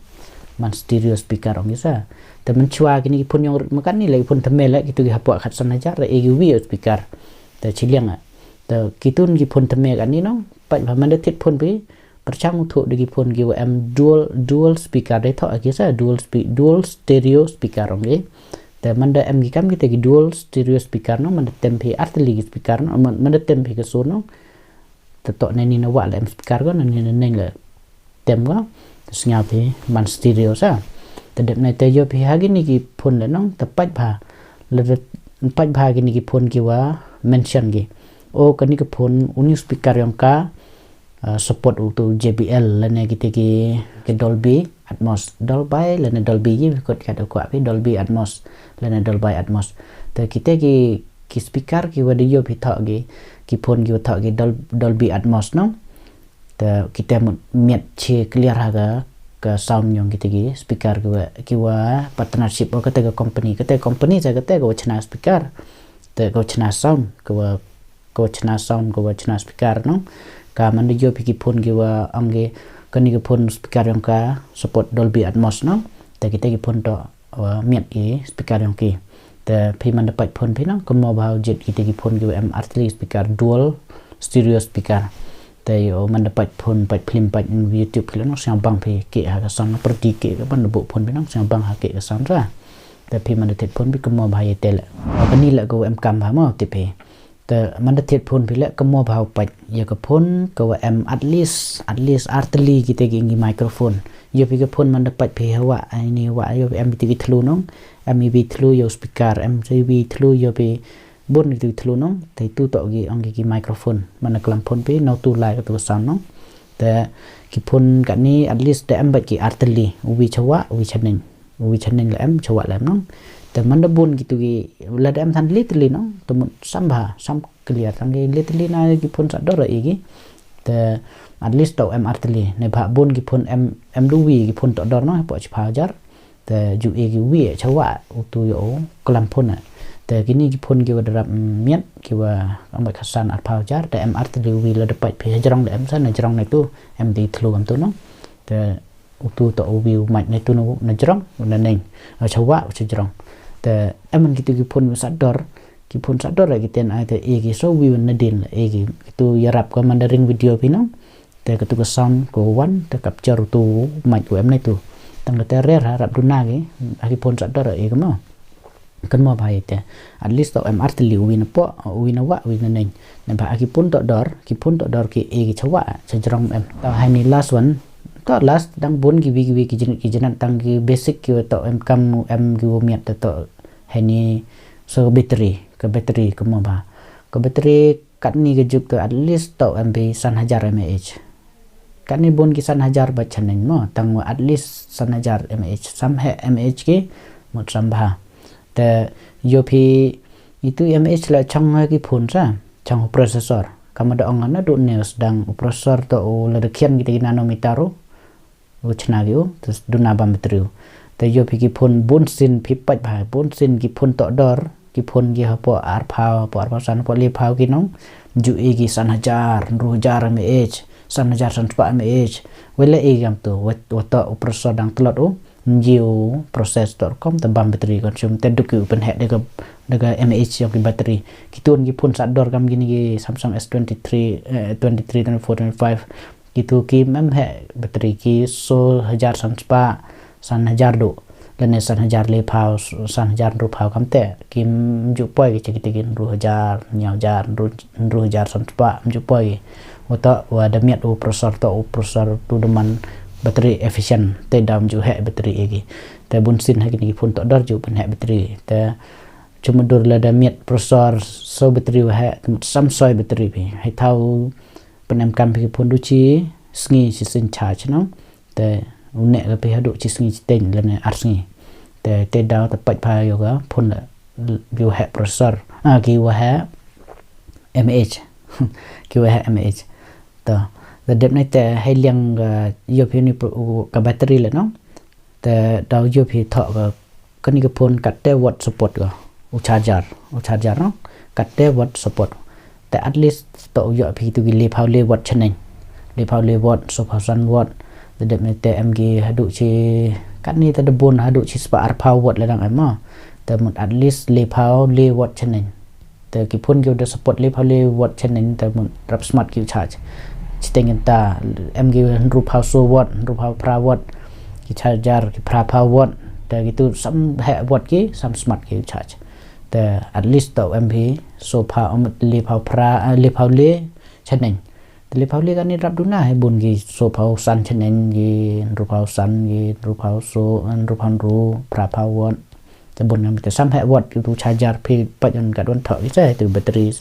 Man stereo speaker ong ki sa. Te man chwa kini ki phone yong rit makan ni la ki phone teme la kitu ki hapoh khat san hajar e ki wi speaker. Te chiliang a. Te kitun ki phone teme kan ni nong. Pat ba man da tit phone phi Pyrshang u thuh da ki phone ki wa em dual, dual speaker de thoh ki sa, dual spe-, dual stereo speaker ong ki. Te man da em ki kam ki te ki dual stereo speaker nong, man da tem phi artylli ki speaker nong, man, man da tem phi ka sur nong. Te toh ne ni na wa la em speaker ko, ne ni na neng la tem ko. Te sngew phi man stereo sa. Te dep ne te yo phi ha kini ki phone le nong, te pat ba. Le te pat ba kini ki phone ki wa mention ki. O kani ka phone uni speaker yong ka uh, support utu J B L lane kite ki, ki Dolby Atmos, Dolby lane Dolby ki kot ka da kwa phi Dolby Atmos lane Dolby Atmos. Te kite ki, ki speaker ki wa da yo phi thoh ki, ki phone ki wa thoh ki Dol-, Dolby Atmos nong. Te kite mut miat chi clear ha ka, ka sound yong kite ki speaker ki wa, ki wa partnership o kate ka company, kate company sa kate ka wa chna speaker. Te ka wa chna sound, ka wa ka wa chna sound, ka wa chna speaker nong. Ka man da yo phi ki phone ki wa ong ki kani ki phone speaker yong ka support Dolby Atmos nong. Te kite ki phone to wa miat ki speaker yong ki. Te phi man da pat phone phi nong, ka mo bha u jit kite ki phone ki wa em artylli speaker dual stereo speaker. Te yo man da pat phone, pat phlim, pat YouTube phi la nong, sngew bang phi ki ha ka sound nong, perdi ki ka man da buh phone phi nong, sngew bang ha ki ka sound ra. Te phi man da tit phone phi ka mo bha ye te le. Kani le ka wa em kam bha mo tip phi. Te man da tit phone phi le ka mo bha u pat ya ka phone ka wa em at least, at least artylli kite ki ngi microphone. Yo phi ka phone man da pat phi ha wa, ai ni wa yo phi em kite ki thlu nong, em i bi thlu yo speaker, em i bi thlu yo phi bun kite ki thlu nong. Te tu to ki ong ki, ki microphone. Man da klam phone phi, no tu lai ka tu sound nong. Te ki phone kani at least te em bat ki artylli, u wi chawa, u wi chaneng. U wi chaneng la em, chawa la em nong. Te man da bun kitu ki, la da em than li tylli nong. Te mut sam bha, sam clear tang ki li tylli na ki phone sa dor i ki. Te at least to em artylli. Ne bha bun ki phone em, em du wi ki phone to dor nong, hapoh chiphaw hajar. Te ju i ki wi chawa, utu yo, klam phone. Te kini ki phone ki wa da rap miat, ki wa am ba khasan arphaw hajar, te em artylli wi la da pat phi hajrong da em sa, na jrong ne tu, em di thlu am tu nong. Te utu to u wi u mic ne tu na, na jrong, na neng. U chawa, u cha jrong. Te em man kitu ki phone sa dor, ki phone sa dor ki ten ai te e ki so wi na din e ki tu yarap ko man da ring video phi nong. Te katu ka sound ko wan te capture tu mic ko em ne tu. Tang te rer ha rap duna ki, ha ki phone sa dor e ko mo. Kan mo bha i te. At least to em artylli u wi na po, u wi na wa, u wi na neng. Ne bha ha ki phone to dor, ki phone to dor ki e ki chawa, cha jrong em. To ha ni last one. To last dang bun ki wi ki wi ki jin-, ki jinat tang ki basic ki wa to em kam em ki wa miat te to ha ni so battery, ka battery ka mo bha. Ka battery katni ka juk to at least to em bi san hajar mAh. Katni bun ki san hajar ba chaneng mo, tang wa at least san hajar mAh. Sam he mAh ki, mut sam bha. Te yo phi itu mAh la chang ha ki phone sa, chang ha processor. Kama da ong na du ne sdang u processor to u la da khian kite ki nanometer u. U chna ki u, te duna bam battery u. Te yo phi ki phone bun sin phi pat bha, bun sin ki phone to dor, ki phone ki hapoh arphaw, hapoh arphaw san, hapoh liphaw ki nong, ju i ki san hajar, hynru hajar mAh, san hajar san spah mAh. Wei la i gam tu, wa, wa to u processor dang tlot u, nji u process to rukom, te bam battery consume, te duk ki u pynheh da ka, da ka mAh yong ki battery. Ki tun ki phone sa dor kam kini ki Samsung S twenty-three, eh, twenty-three, twenty-four, twenty-five, Kitu ki mem heh battery ki so hajar san spah, san hajar du. Lane san hajar liphaw, san hajar hynruphaw kamte. Kim ju poi ki cha kite ki hynru hajar, hynñiew hajar, hynru, hynru hajar san spah, kim ju poi ki. Uto, wa da miat u processor to, u processor tu da man battery efficient. Te dam ju heh battery ïa ki. Te bun sien ha kine ki phone to dor ju pynheh battery. Te chumdur lada miat processor so battery wa heh, te mut sam soi battery phi. Hei thaw Pynemkam phi ki phone du chi sngi chi sien charge no. Te u neh ka phi haduh chi sngi chiteng lane ar sngi. Te, te daw te pait pha ïa ka phone la, ki wa heh processor. Ah, ki wa heh mAh. Ki wa heh mAh. To. Te dep ne te hei liang ka ïoh phi ni pro-, u, ka battery le no. Te daw ïoh phi thoh ka, kani ka phone kat te watt support ka. U charger, u charger no. katte watt support. Te at least to ïoh phi tu ki laiphew lai watt shaneng, laiphew lai watt, sophew san watt. Te dep ne te em ki haduh shi, katne te da bun haduh shi spah arphew watt la dang em mo. Te mut at least laiphew lai watt shaneng. Te ki phone ki da support laiphew lai watt shaneng te mut rap smart ki u charge. Shi teng ta em ki hynriewphew so watt, hynriewphew phra watt, ki charger ki phraphew watt. Te ki tu sam heh watt ki sam smart ki u charge. Te at least to em phi sophew, em, laiphew phra, eh, laiphew lai shaneng. Te laiphew lai katne rap duna hi bun ki sophew san shaneng, ki hynriewphew san, ki hynriewphew so, hynriewphew hynriew, phraphew watt. Te bun ngam te sam heh watt ki tu charger phi pat ïon kat wan thoh ki sa tu battery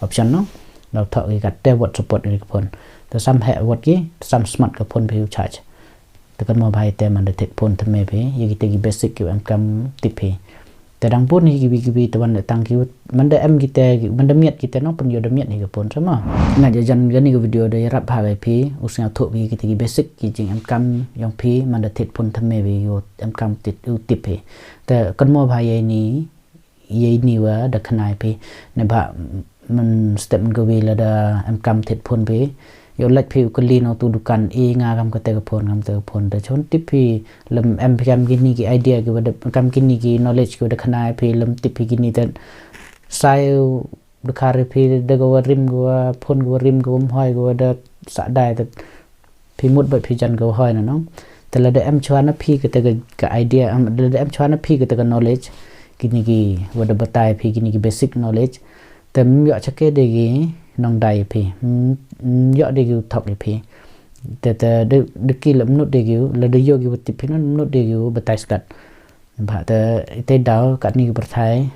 option no. Daw thoh ki katte watt support ki phone. Te sam heh watt ki, sam smart ka phone phi u charge. Te kan mo bha ïa te man da thied phone thymme phi, ïa kite ki basic ki em kam tip phi. Te dang bun hi kiwi kiwi te wan da tang ki, man da em kite, man da miat kite no pynïoh da miat hi ka phone sama. Nga ja jan kane ka video da ïarap bha ïa phi, u sngewthuh phi kite ki basic ki jingem kam ïong phi man da thied phone thymme phi, ïoh em kam tip u tip phi. Te kan mo bha ïa ini, ïa ini wa da khnai phi. Ne bha man step ka wi lada em kam thied phone phi. Ïoh lait phi u kylli na tu dukan, i nga kam kate ka phone, kam kate ka phone. Te chon tip phi lem em phi kam kini ki idea ki wa da, kam kini ki knowledge ki wa da khnai phi lem tip phi kini te. Sai u dkhar phi da ka wa rim ka wa phone ka wa rim ka wa mhoi ka wa da sa dai te. Phi mut bad phi jan ka wa hoi na nong. Te lada em chwa na phi kate ka, ka idea, em, lada em chwa na phi kate ka knowledge. Kini ki wa da batai phi kini ki basic knowledge. Te ym ïoh chake de ki nong dai phi. Ym, ym ïoh de ki u thok phi. Te, te de, de ki lem nut de ki u, lada ïoh ki wa tip phi non nut de ki u batai skat. Bha te ite daw katni ki pyrthai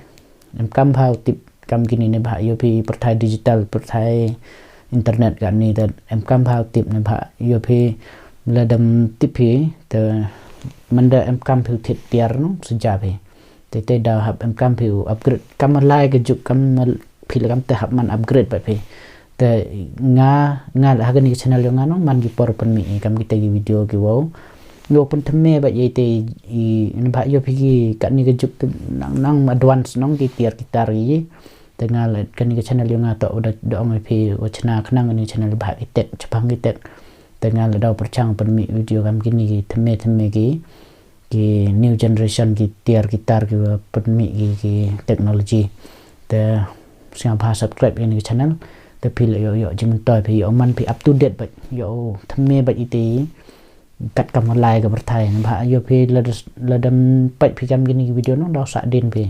em kam bha u tip kam kini ne bha ïoh phi pyrthai digital, pyrthai internet katni te em kam bha u tip ne bha ïoh phi lada em tip phi te man da em kam phi u thied tiar no sejap phi. Te ite daw hap em kam phi u upgrade kam lai ka juk kam phi la kam te hap man upgrade bad phi. Te nga, nga la ha kani ka channel ïong nga nong man ki por pynmih i kam kita ki video ki wow. Wow pynthymme bad ïa ite i, i, ne bha ïoh phi ki katni ka juk te nang, nang advance nong ki tiar ki tar i. Te nga la kani ka channel ïong nga to da, da ong phi wa chna khnang kani ka channel bha ki tech, chapang ki tech. Te nga la daw pyrchang pynmih video kam kini ki thymme, thymme ki. Ki new generation ki tiar ki tar ki wa pynmih ki, ki technology. Te sngewbha subscribe ïa kani ka channel. Te phi la ïoh, ïoh jingmyntoi phi ïoh man phi up to date bad ïoh thymme bad ite i. Kat kam lai ka pyrthai. Bha ïoh phi lada, lada em peit phi kam kini ki video no daw sa din phi.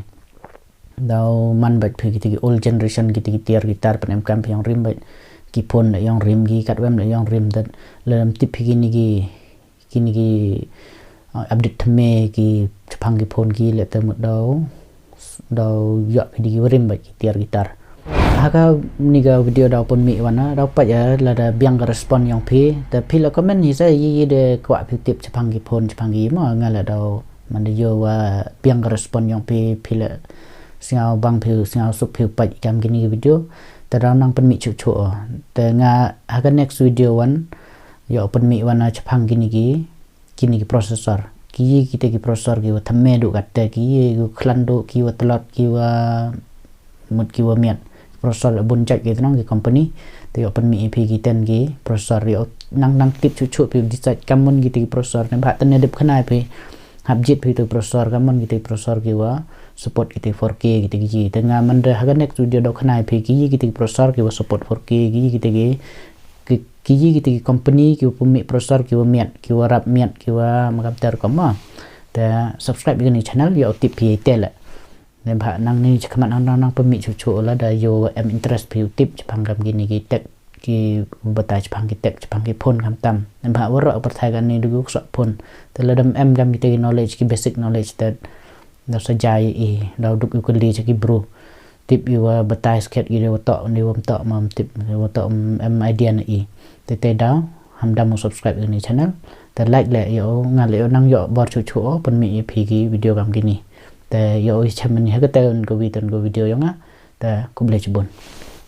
Daw man bad phi kita ki old generation kita ki tiar ki tar pyn em kam phi ïong rim bad ki phone da ïong rim ki kat wem da ïong rim te lada em tip phi kini ki kini ki, uh, update thymme ki chapang ki phone ki le te mut daw, daw ïoh phi di ki wa rim bad ki tiar ki tar. Ha kani ka video daw pynmih wan na, daw peit ïa lada biang ka respond ïong phi. Te phi la comment hi sa ïa ïa de kwah phi tip chapang ki phone chapang ki mo nga la daw man da ïoh wa biang ka respond ïong phi phi la sngewbang phi sngewsuk phi peit kam kini ki video. Te daw nang pynmih chuh chuh o. Te nga ha ka next video wan ïoh pynmih wan na chapang kini ki, kini ki processor. Ki ïa kita ki processor ki wa thymme duh katte ki ïa ki khlan duh ki wa tlot ki wa mut ki wa miat. Processor bun jait ki tnong ki company. Te ïoh pynmih ïa phi ki ten ki processor ïoh nang nang tip chuh chuh phi decide kam mon kita ki processor ne bha te ne dep khnai phi. Hap jied phi tu processor kam mon kita ki processor ki wa support kita four K kita ki ji. Te nga man da ha ka next video daw khnai phi ki ïa kita ki processor ki wa support four K ki ïa kita ki ki, ki ïa kita ki company ki wa pynmih processor ki wa miat, ki wa rap miat, ki wa makam ter koma. Te subscribe ïa kani channel ïoh tip phi ïa ite le. Ne bha nang ni chakmat nang nang nang pynmih chuh chuh lada ïoh em interest phi u tip chapang kam kini ki tech ki batai chapang ki tech chapang ki phone kam tam. Ne bha waroh pyrthai kani du gu sok phone. Te lada em kam kita ki knowledge ki basic knowledge te daw sa jai i daw duk u kylli cha ki bru. Tip i wa batai skhet i de wa toh ne wa toh mam tip wa toh em idea na i. Te te daw ham dam u subscribe ïa kani channel. Te like le ïa o nga le ïa o nang ïoh bor chuh chuh o pynmih ïa phi ki video kam kini. Te ïa o i chem ni ha ka te un ka wi tun ka video ïong nga. Te khublei chibun.